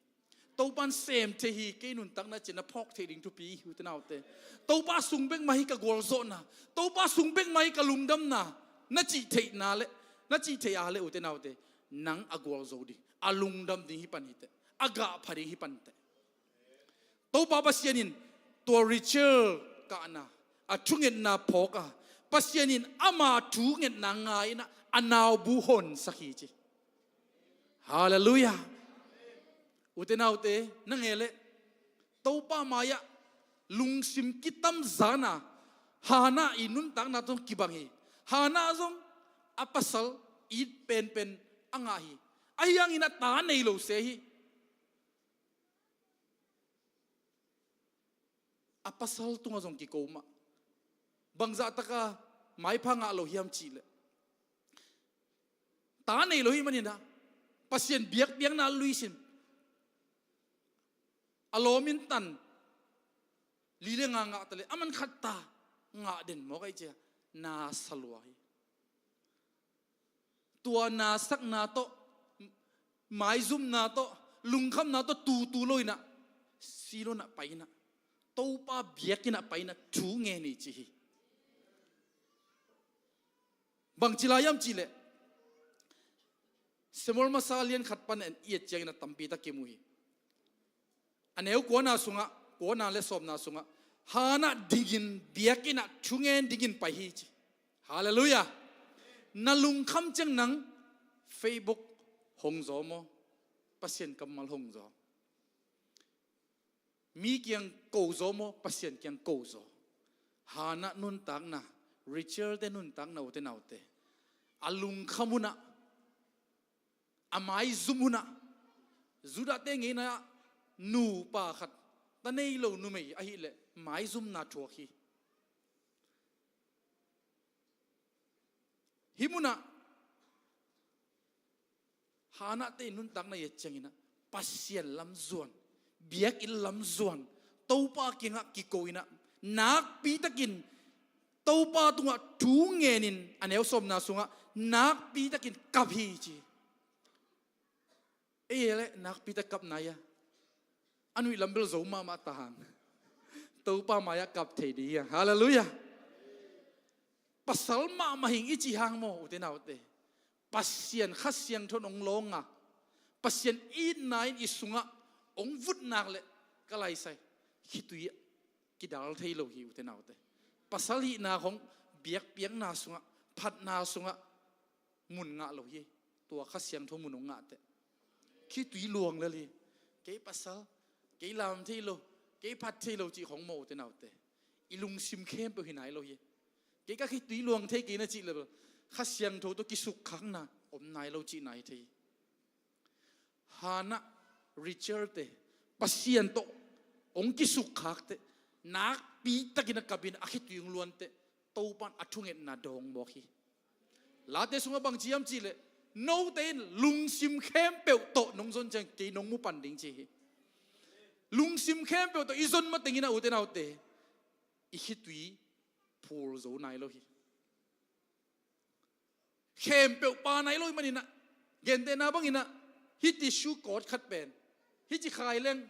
Topa in sem thei hi kei nuntakna cih na phawk theih ding thupi hi ute naute. Topa sung bek mah hi ka gualzawhna, Topa sung bek mah hi ka lungdamna, na cih theihna le, na cih theih a le ute naute, nang a gualzo ding, a lungdam ding hi pan hi teh, a gahpha ding hi pan teh. Topa Pasian in tua Rachel kahna, a thungetna phawk a, Pasian in ama thungetna ngai inah a naubu honsak hi ci. Halleluiah. Ute naute, na ngei leh Topa mai-ah lungsim kitamzana Hannah i nuntakna zong kibang hi. Hannah zong a pasal it penpen a ngah hi. A hiangin a ta nei lo se hi. A pasal tungah zong kiko mah. Bangzah taka maipha ngah lo hiam cihleh, ta nei lo hi maninah Pasian biakpiakna luisim. A lawmin tan li le nga ngah ta le a man khat ta ngah den mawk ahi cia na sa lua hi. Tua nasakna tawh, maizumna tawh, lungkhamna tawh tutu lo inah Silo inah pai inah Topa biakinn ah pai inah thu ngen hi ci hi. Bangci lai hiam cihleh, Samuel masa lian khat pan en i et ciangin a tampi tak kimu hi. A neu kuana sungah, kuana le sawmna sungah Hannah dingin biakinn ah thu ngen dingin pai hi ci. Halleluiah. Na lungkham ciang nang Facebook hong zaw maw, Pasian kammal hong zaw? Mi kiang ko zaw maw, Pasian kiang ko zaw? Hannah nuntakna, Rachel te nuntakna, ute naute, a lungkham hunah, a maizum hunah, Judah te ngeina nupa khat, ta nei lo numei ahileh maizumna thuak hi. Hih munah Hannah te nuntakna i et cianginah Pasian lam zuan, biakinn lam zuan, Topa kiangah kiko inah nakpitakin Topa tungah thu ngenin, a neu sawmna sungah nakpitakin kap hi ci. Ei le nakpita kap nai a, a nuih lam bel zo mahmah ta hang. Topa mai-ah kap thei ding hi hang. Halleluiah. Pasal mahmah hing i cih hang maw, ute naute, Pasian Kha Siangtho in hong lawng a, Pasian itna in i sungah hong vut nak leh, ka laisai, khitui ah kidal thei lo hi, ute naute. Pasal hihna hong biakpiakna sungah, phatna sungah mun ngah lo hi. Tua Kha Siangtho mun hong ngah teh, khitui luang lel hi. Kei pasal, kei lam thei lo, kei phat thei lo cih khong maw, ute naute, i lungsim khempeuh hi nai lo hi. Kei ka khitui luang thei kei na cih le bel, Kha Siangtho tawh kisukkhakna om nai lo cihna hi thei hi. Hannah, Rachel te Pasian tawh hong kisukkhak teh, nakpitakin a kapin a khitui hong luan teh, Topa in a thungetna dawng mawk hi. Late sungah bang ci hiam cih leh, note in lungsim khempeuh tawh nong zon ciang kei nong mu pan ding ci hi. Lungsim khempeuh tawh i zon matengin ah, ute naute, i khitui phul zo nai lo hi. Khempeuh pa nai lo hi maninah, gentehna banginah, hih tissue kawt khat pen hih ci khai leng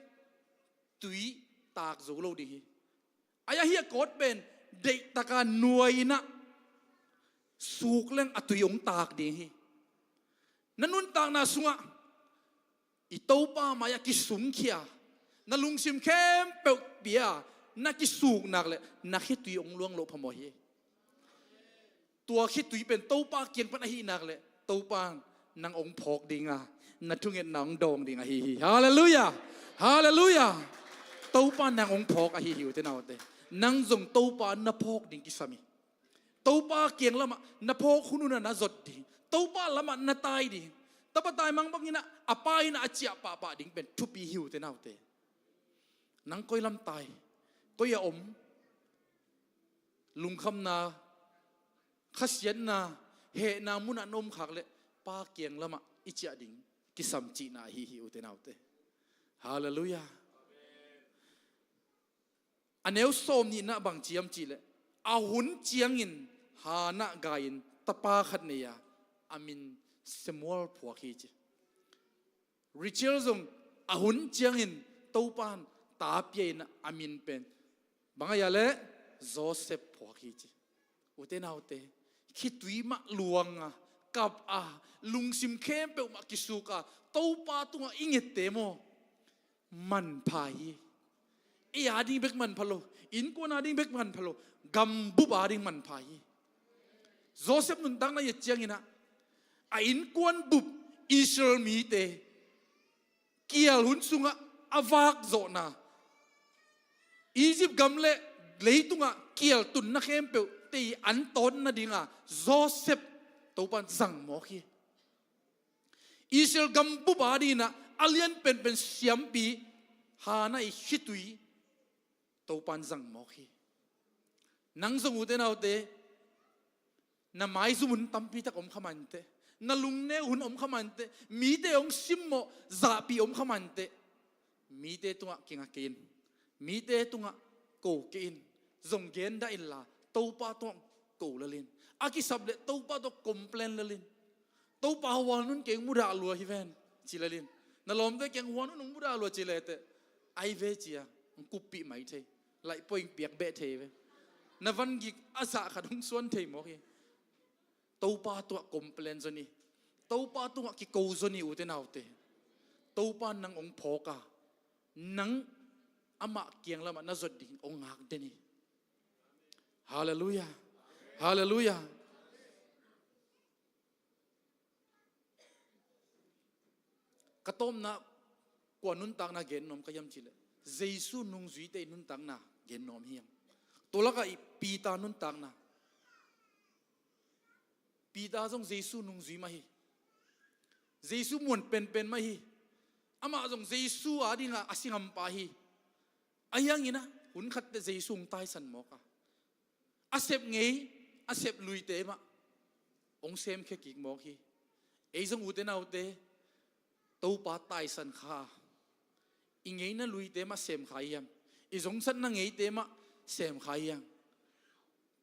tui tak zo lo ding hi. Ai-ah hih a kawt pen deihtaka nuai inah suk leng a tui hong tak ding hi. Na nuntakna sungah i Topa mai-ah kisungkhia, na lungsim khempeuh pia, na kisuk nak leh na khitui hong luang loh phamawh hi. Tua khitui pen Topa kiang pan ahih nak leh, Topa in nang hong phawk ding a, na thungetna hong dawng ding ahi hi. Halleluiah. Halleluiah. Topa in nang hong phawk ahi hi, ute naute. Nang zong Topa na phawk ding kisam hi. Topa kiang lamah na phawk hun hunah na zot ding, Topa lamah na tai ding, tapa taimang banginah a pa in a ciah pahpah ding pen thupi hi, ute naute. Nang koi lam tai, koi a om, lungkhamna, khasiatna, hehna munah na om khak leh Pa kiang lamah i ciah ding kisam cihna ahi hi, ute naute. Halleluiah. A neu sawm nihna bang ci hiam cih leh, a hun ciangin Hannah gai-in tapa khat nei a, a min Samuel phuak hi ci. Rachel zong a hun ciangin Topa in ta pia-in a min pen bang a hia leh, Joseph phuak hi ci. Ute naute, khitui mah luang a, kap a, lungsim khempeuh mah kisuk a, Topa tungah i ngette maw, manpha hi. Ei a ding bek manpha lo, innkuan a ding bek manpha lo, gambup a ding manpha hi. Joseph nuntakna i et ciangin ah, a innkuan bup Israel mite kial hun sungah a vakzawhna, Egypt gam le leitungah kial tunna khempeuh tei an tawn nadinga Joseph Topa in zang mawk hi. Israel gambup a dingin ah a lian penpen siampi Hannah i khitui Topa in zang mawk hi. Nang zong, ute naute, na maizum hun tampi tak om kha mah inteh, na lungneu hun om kha mah inteh, mite hong simmawh zahpih om kha mah inteh, mite tungah kinga kei in, mite tungah ko kei in, zong gen dah inla Topa tungah ko lel in. A kisap leh Topa tawh complain lel in. Topa, huan hun kei hong mudah lua hi ven, ci lel in. Na lawmte kiang, huan hun hong mudah lua ci leh teh, ai ve ci a, hong kuppih mai thei, laih pawh hong piak beh thei ve. Na vangik a zah khat hong suan thei mawk hi. Topa tungah complain zon hi. Topa tungah kiko zon hi, ute naute. Topa in nang hong phawk a, nang amah kiang lamah na zot ding hong ngak den hi. Halleluiah. Halleluiah. Ka tawpna, kua nuntakna gen nuam ka hiam cih leh, Jesu nungzuite i nuntakna gen nuam hi hang. Tua lakah i Peter nuntakna. Peter zong Jesu nungzui mah hi. Jesu muan penpen mah hi. Amah zong Jesu adingah a si ngampa hi. Ahi hangin ah hun khatte Jesu hong taisan mawk a, a sep ngei, a sep luite mah hong semkhia kik mawk hi. Ei zong ute naute, Topa taisan kha, i ngeina luite mah sem kha hiam? I zongsatna ngeite mah sem kha hiam?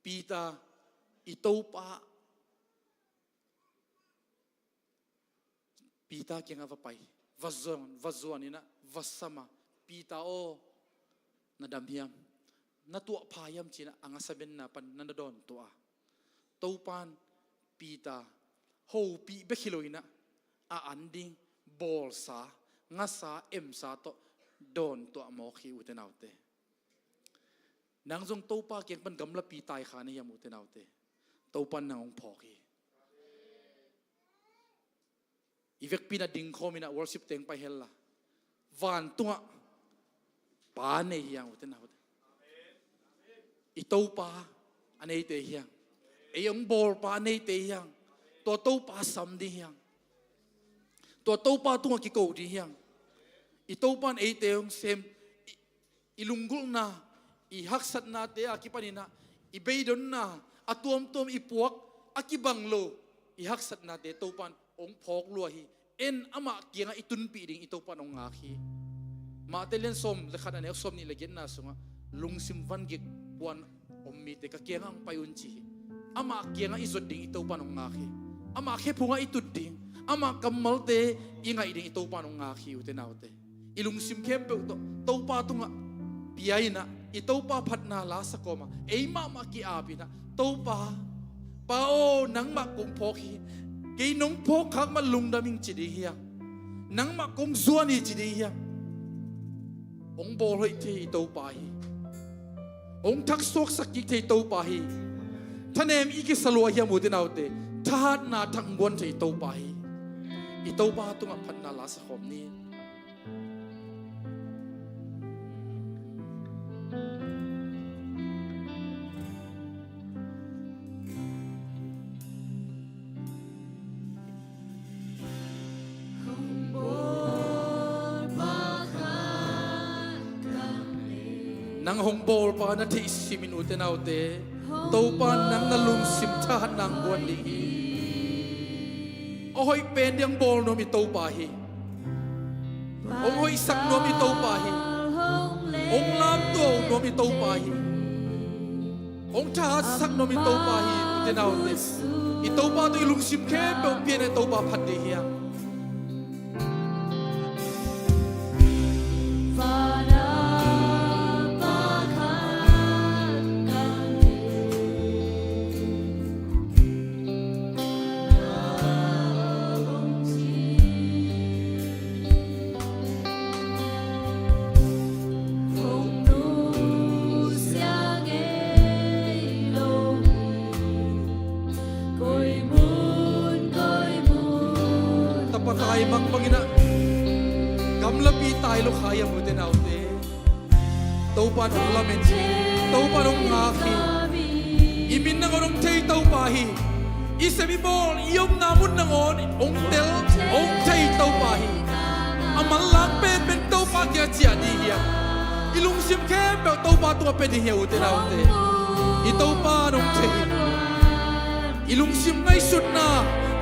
Peter, i Topa, Peter kiangah va pai, va zuan, va zuan in ah, va sam a, Peter aw, na dam hiam? Na tuahpha hiam ci-in ah a ngasa benna pan na na dawntuah a. Topan Peter hopih bek hi lo in ah, a an ding bawlsa, ngasa, emsa tawh dawntuah mawk hi ute naute. Nang zong Topa kiang pan gamlapi tai kha na hiam ute naute? Topan nang hong phawk hi. I vekpi in ah dingkhawm in ah worship teng pai hel la. Vantungah Pa nei hi hang ute naute. I Topa a neite hi hang. Ei hong bawlpa a neite hi hang. Tua Topa sam ding hi hang. Tua Topa tungah kiko ding hi hang. I Topan eite hong sem, i, i lunggulhna, i haksatnate a kipan in ah, i beidonna, a tuamtuam i puak, a kibang lo i haksatnate Topan hong phawk lua hi. En amah kiangah i tunpih ding i Topan hong ngak hi. Matthai lian sawm le khat, a neu sawmnih le giatna sungah, lungsim vangik puan om mite ka kiangah hong pai un ci hi. Amah kiangah i zot ding i Topan hong ngak hi. Amah khephungah i tut ding, amah kammalte i ngaih ding i Topan hong ngak hi ute naute. I lungsim khempeuh tawh Topa tungah pia in ah, i Topa phatna la sa kawm a, ei mahmah ki-ap in ah, Topa, Pa aw, nangmah kong phawk hi. Kei nong phawk khak mah lungdam ing ci ding hi hang. Nangmah kong zuan hi ci ding hi hang. Hong bawlhoih thei i Topa hi. Hong thaksuaksak kik thei i Topa hi. Thanem i kisa lua hiam ute naute? Thahatna thak hong guan thei i Topa hi. I Topa tungah phatna la sa khawm ni. Nang hong bawlpa na theih simin ute naute, Topa nang na lungsim thahat nang guan ding hi. A hoih pen ding hong bawl nuam i Topa hi. Hong hoihsak nuam i Topa hi. Hong lamtuah nuam i Topa hi. Hong thahatsak nuam i Topa hi ute naute. I Topa tawh i lungsim khempeuh pia in ah i Topa phat ding hi hang. Tapa tai mangbang in ah gamlapi tai lo kha hiam ute naute? Topa in hong lamen hi. Topa in hong ngak hi. I min nangawn hong thei Topa hi. I sep i bawl i omna mun nangawn hong tel, hong thei Topa hi. A manlang penpen Topa kiang ciah ding hi a, i lungsim khempeuh Topa tungah pia ding hi a ute naute. I Topa in hong thei hi. I lungsim ngaihsutna,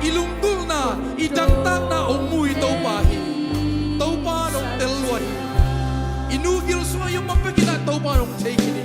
i lunggulhna, i dangtakna hong mu i Topa hi. Topa in hong tel lua hi. I nu gil sungah i om ma pek in ah Topa in hong thei khin hi.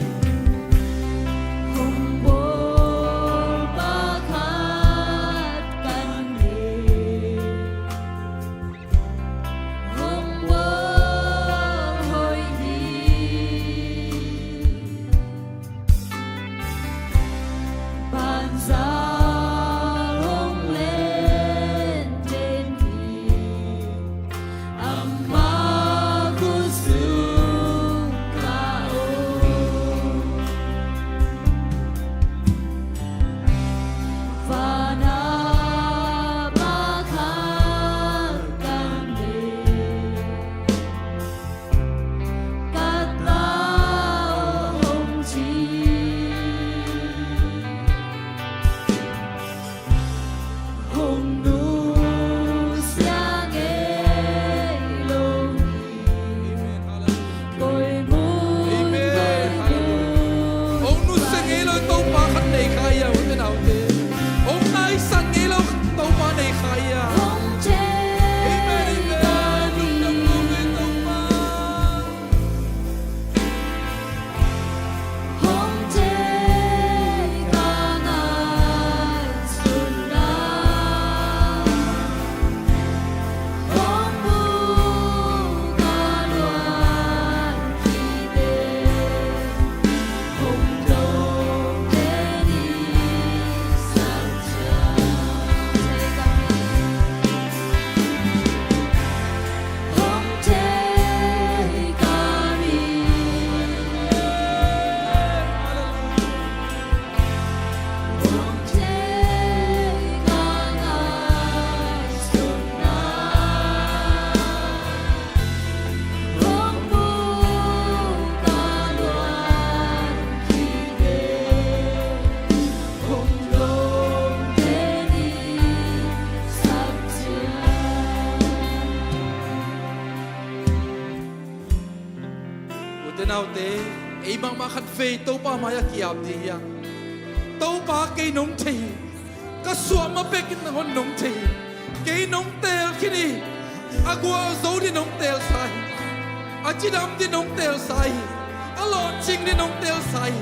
Te naute, ei mahmah khat vei Topa mai-ah ki-ap ding hi hang. Topa, kei nong thei hi. Ka suah ma bekin nangawn nong thei hi. Kei nong teel khin hi. A gualzo ding nong teelsa hi. A cidam ding nong teelsa hi. A lawhcing ding nong teelsa hi.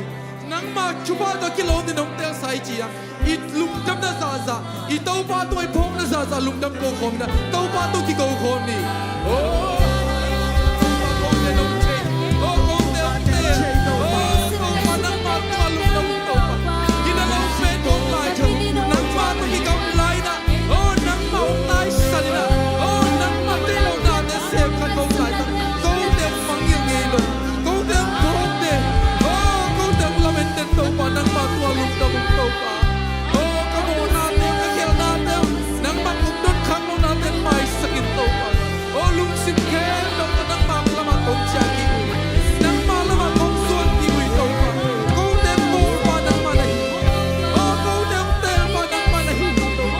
Nangma thupha tawh kilawm ding nong teelsa hi ci-a, i lungdamna zahzah, i Topa tungah i phawkna zahzah lungdam ko khawm in ah, Topa tungah kiko khawm ni. Oh, Topa, kote nong thei. Oh, kote nong thei. Oh, Topa, nangma tungah lungdam, Topa. Gina lo pen kong lai thei. Nangma tungah kigamla in ah. Oh, nangmah hong taisan in ah. Oh, nangmah teilohnate sem khat hong taisan. Kote hong mangngilh ngei lo. Kote hong phawk ding. Oh, kote hong lamen den, Topa, nangmah tungah lungdam ung, Topa. Oh, ka mawhnate, ka khelhnate, nangmah hong dot khak lohnate maisak in, Topa. Oh, lungsim khempeuh tawh nangmah lamah kong ciah kik uh hi. Nangmah lamah kong zuan kik uh hi, Topa. Kote hong pawlpa nangmah na hi. Oh, kote hong teelpa nangmah na hi, Topa.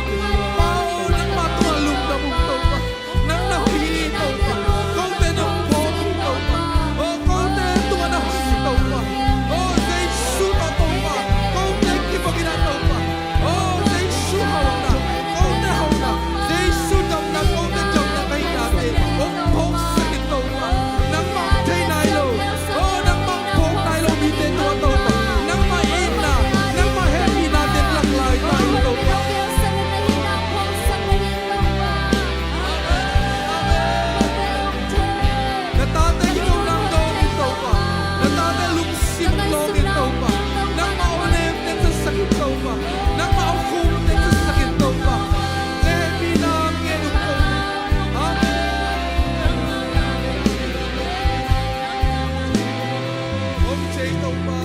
Pa aw, nangmah tungah lungdam ung, Topa. Nang na hoih hi, Topa. Kote nong phawk hi, Topa. Oh, kote tungah na hoih hi, Topa. Oh, Jesu aw, Topa. Kote kipawlna, Topa. Oh, Jesu hauhna, kote hauhna, Jesu damna, kote damna ka hihnate hong phawksak in, Topa. Nangmah hong thei nai lo, oh, nangmah hong phawk nai lo mite tungah, Topa, nangmah itna, nangmah hehpihnate lak lai ta in, Topa. Na tate kiko nang dawng in, Topa. Na tate lungsim lawng in, Topa. Nangmah awlem teng zasak in, Topa. Nangmah awkhum teng zasak in, Topa. Na hehpihna ngen ung, Topa. Amen. Om thei, Topa.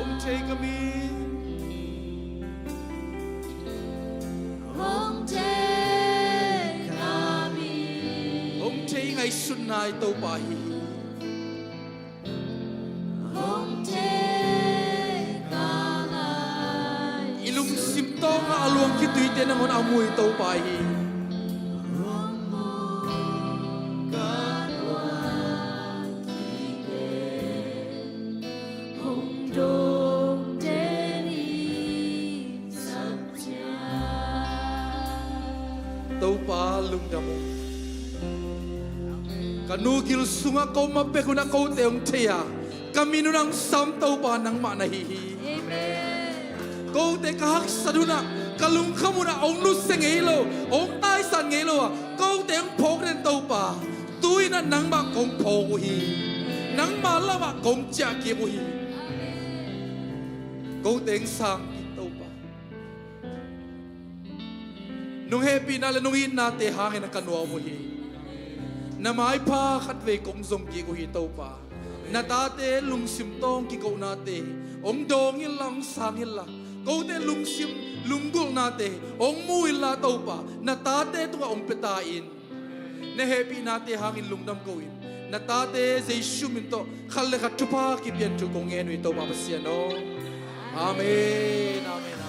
Om thei ka min. Om thei ka min. Om thei ngaihsutna i Topa hi. Om thei ka ngai. I lungsim tawngah a luang khituite nangawn a mu i Topa hi. Topa lungdam uh. Ka nu gil sungah ko ma pek un ah kote hong thei a, ka min un hong sam Topa nangmah na hi hi. Amen. Kote ka haksat un ah, ka lungkham un ah hong nusia ngei lo, hong taisan ngei lo a, kote hong phawk den Topa. Tu-in ah nangmah kong phawk uh hi. Nangmah lamah kong ciah kik uh hi. Kote hong sang kik Topa. Nong hehpihna le nong itnate hangin ah ka nuam uh hi. Na maipha khatvei kong zong kik uh hi Topa. Na tate lungsim tawng kikohnate hong dawng inla, hong sang inla, kote lungsim lunggulhnate hong mu inla Topa, na tate tungah hong pia ta in. Na hehpihnate hangin lungdam ko in, na tate Jesu min tawh khat le khat thupha kipia in thu kong ngen uh hi Topa Pasian aw. Amen. Amen.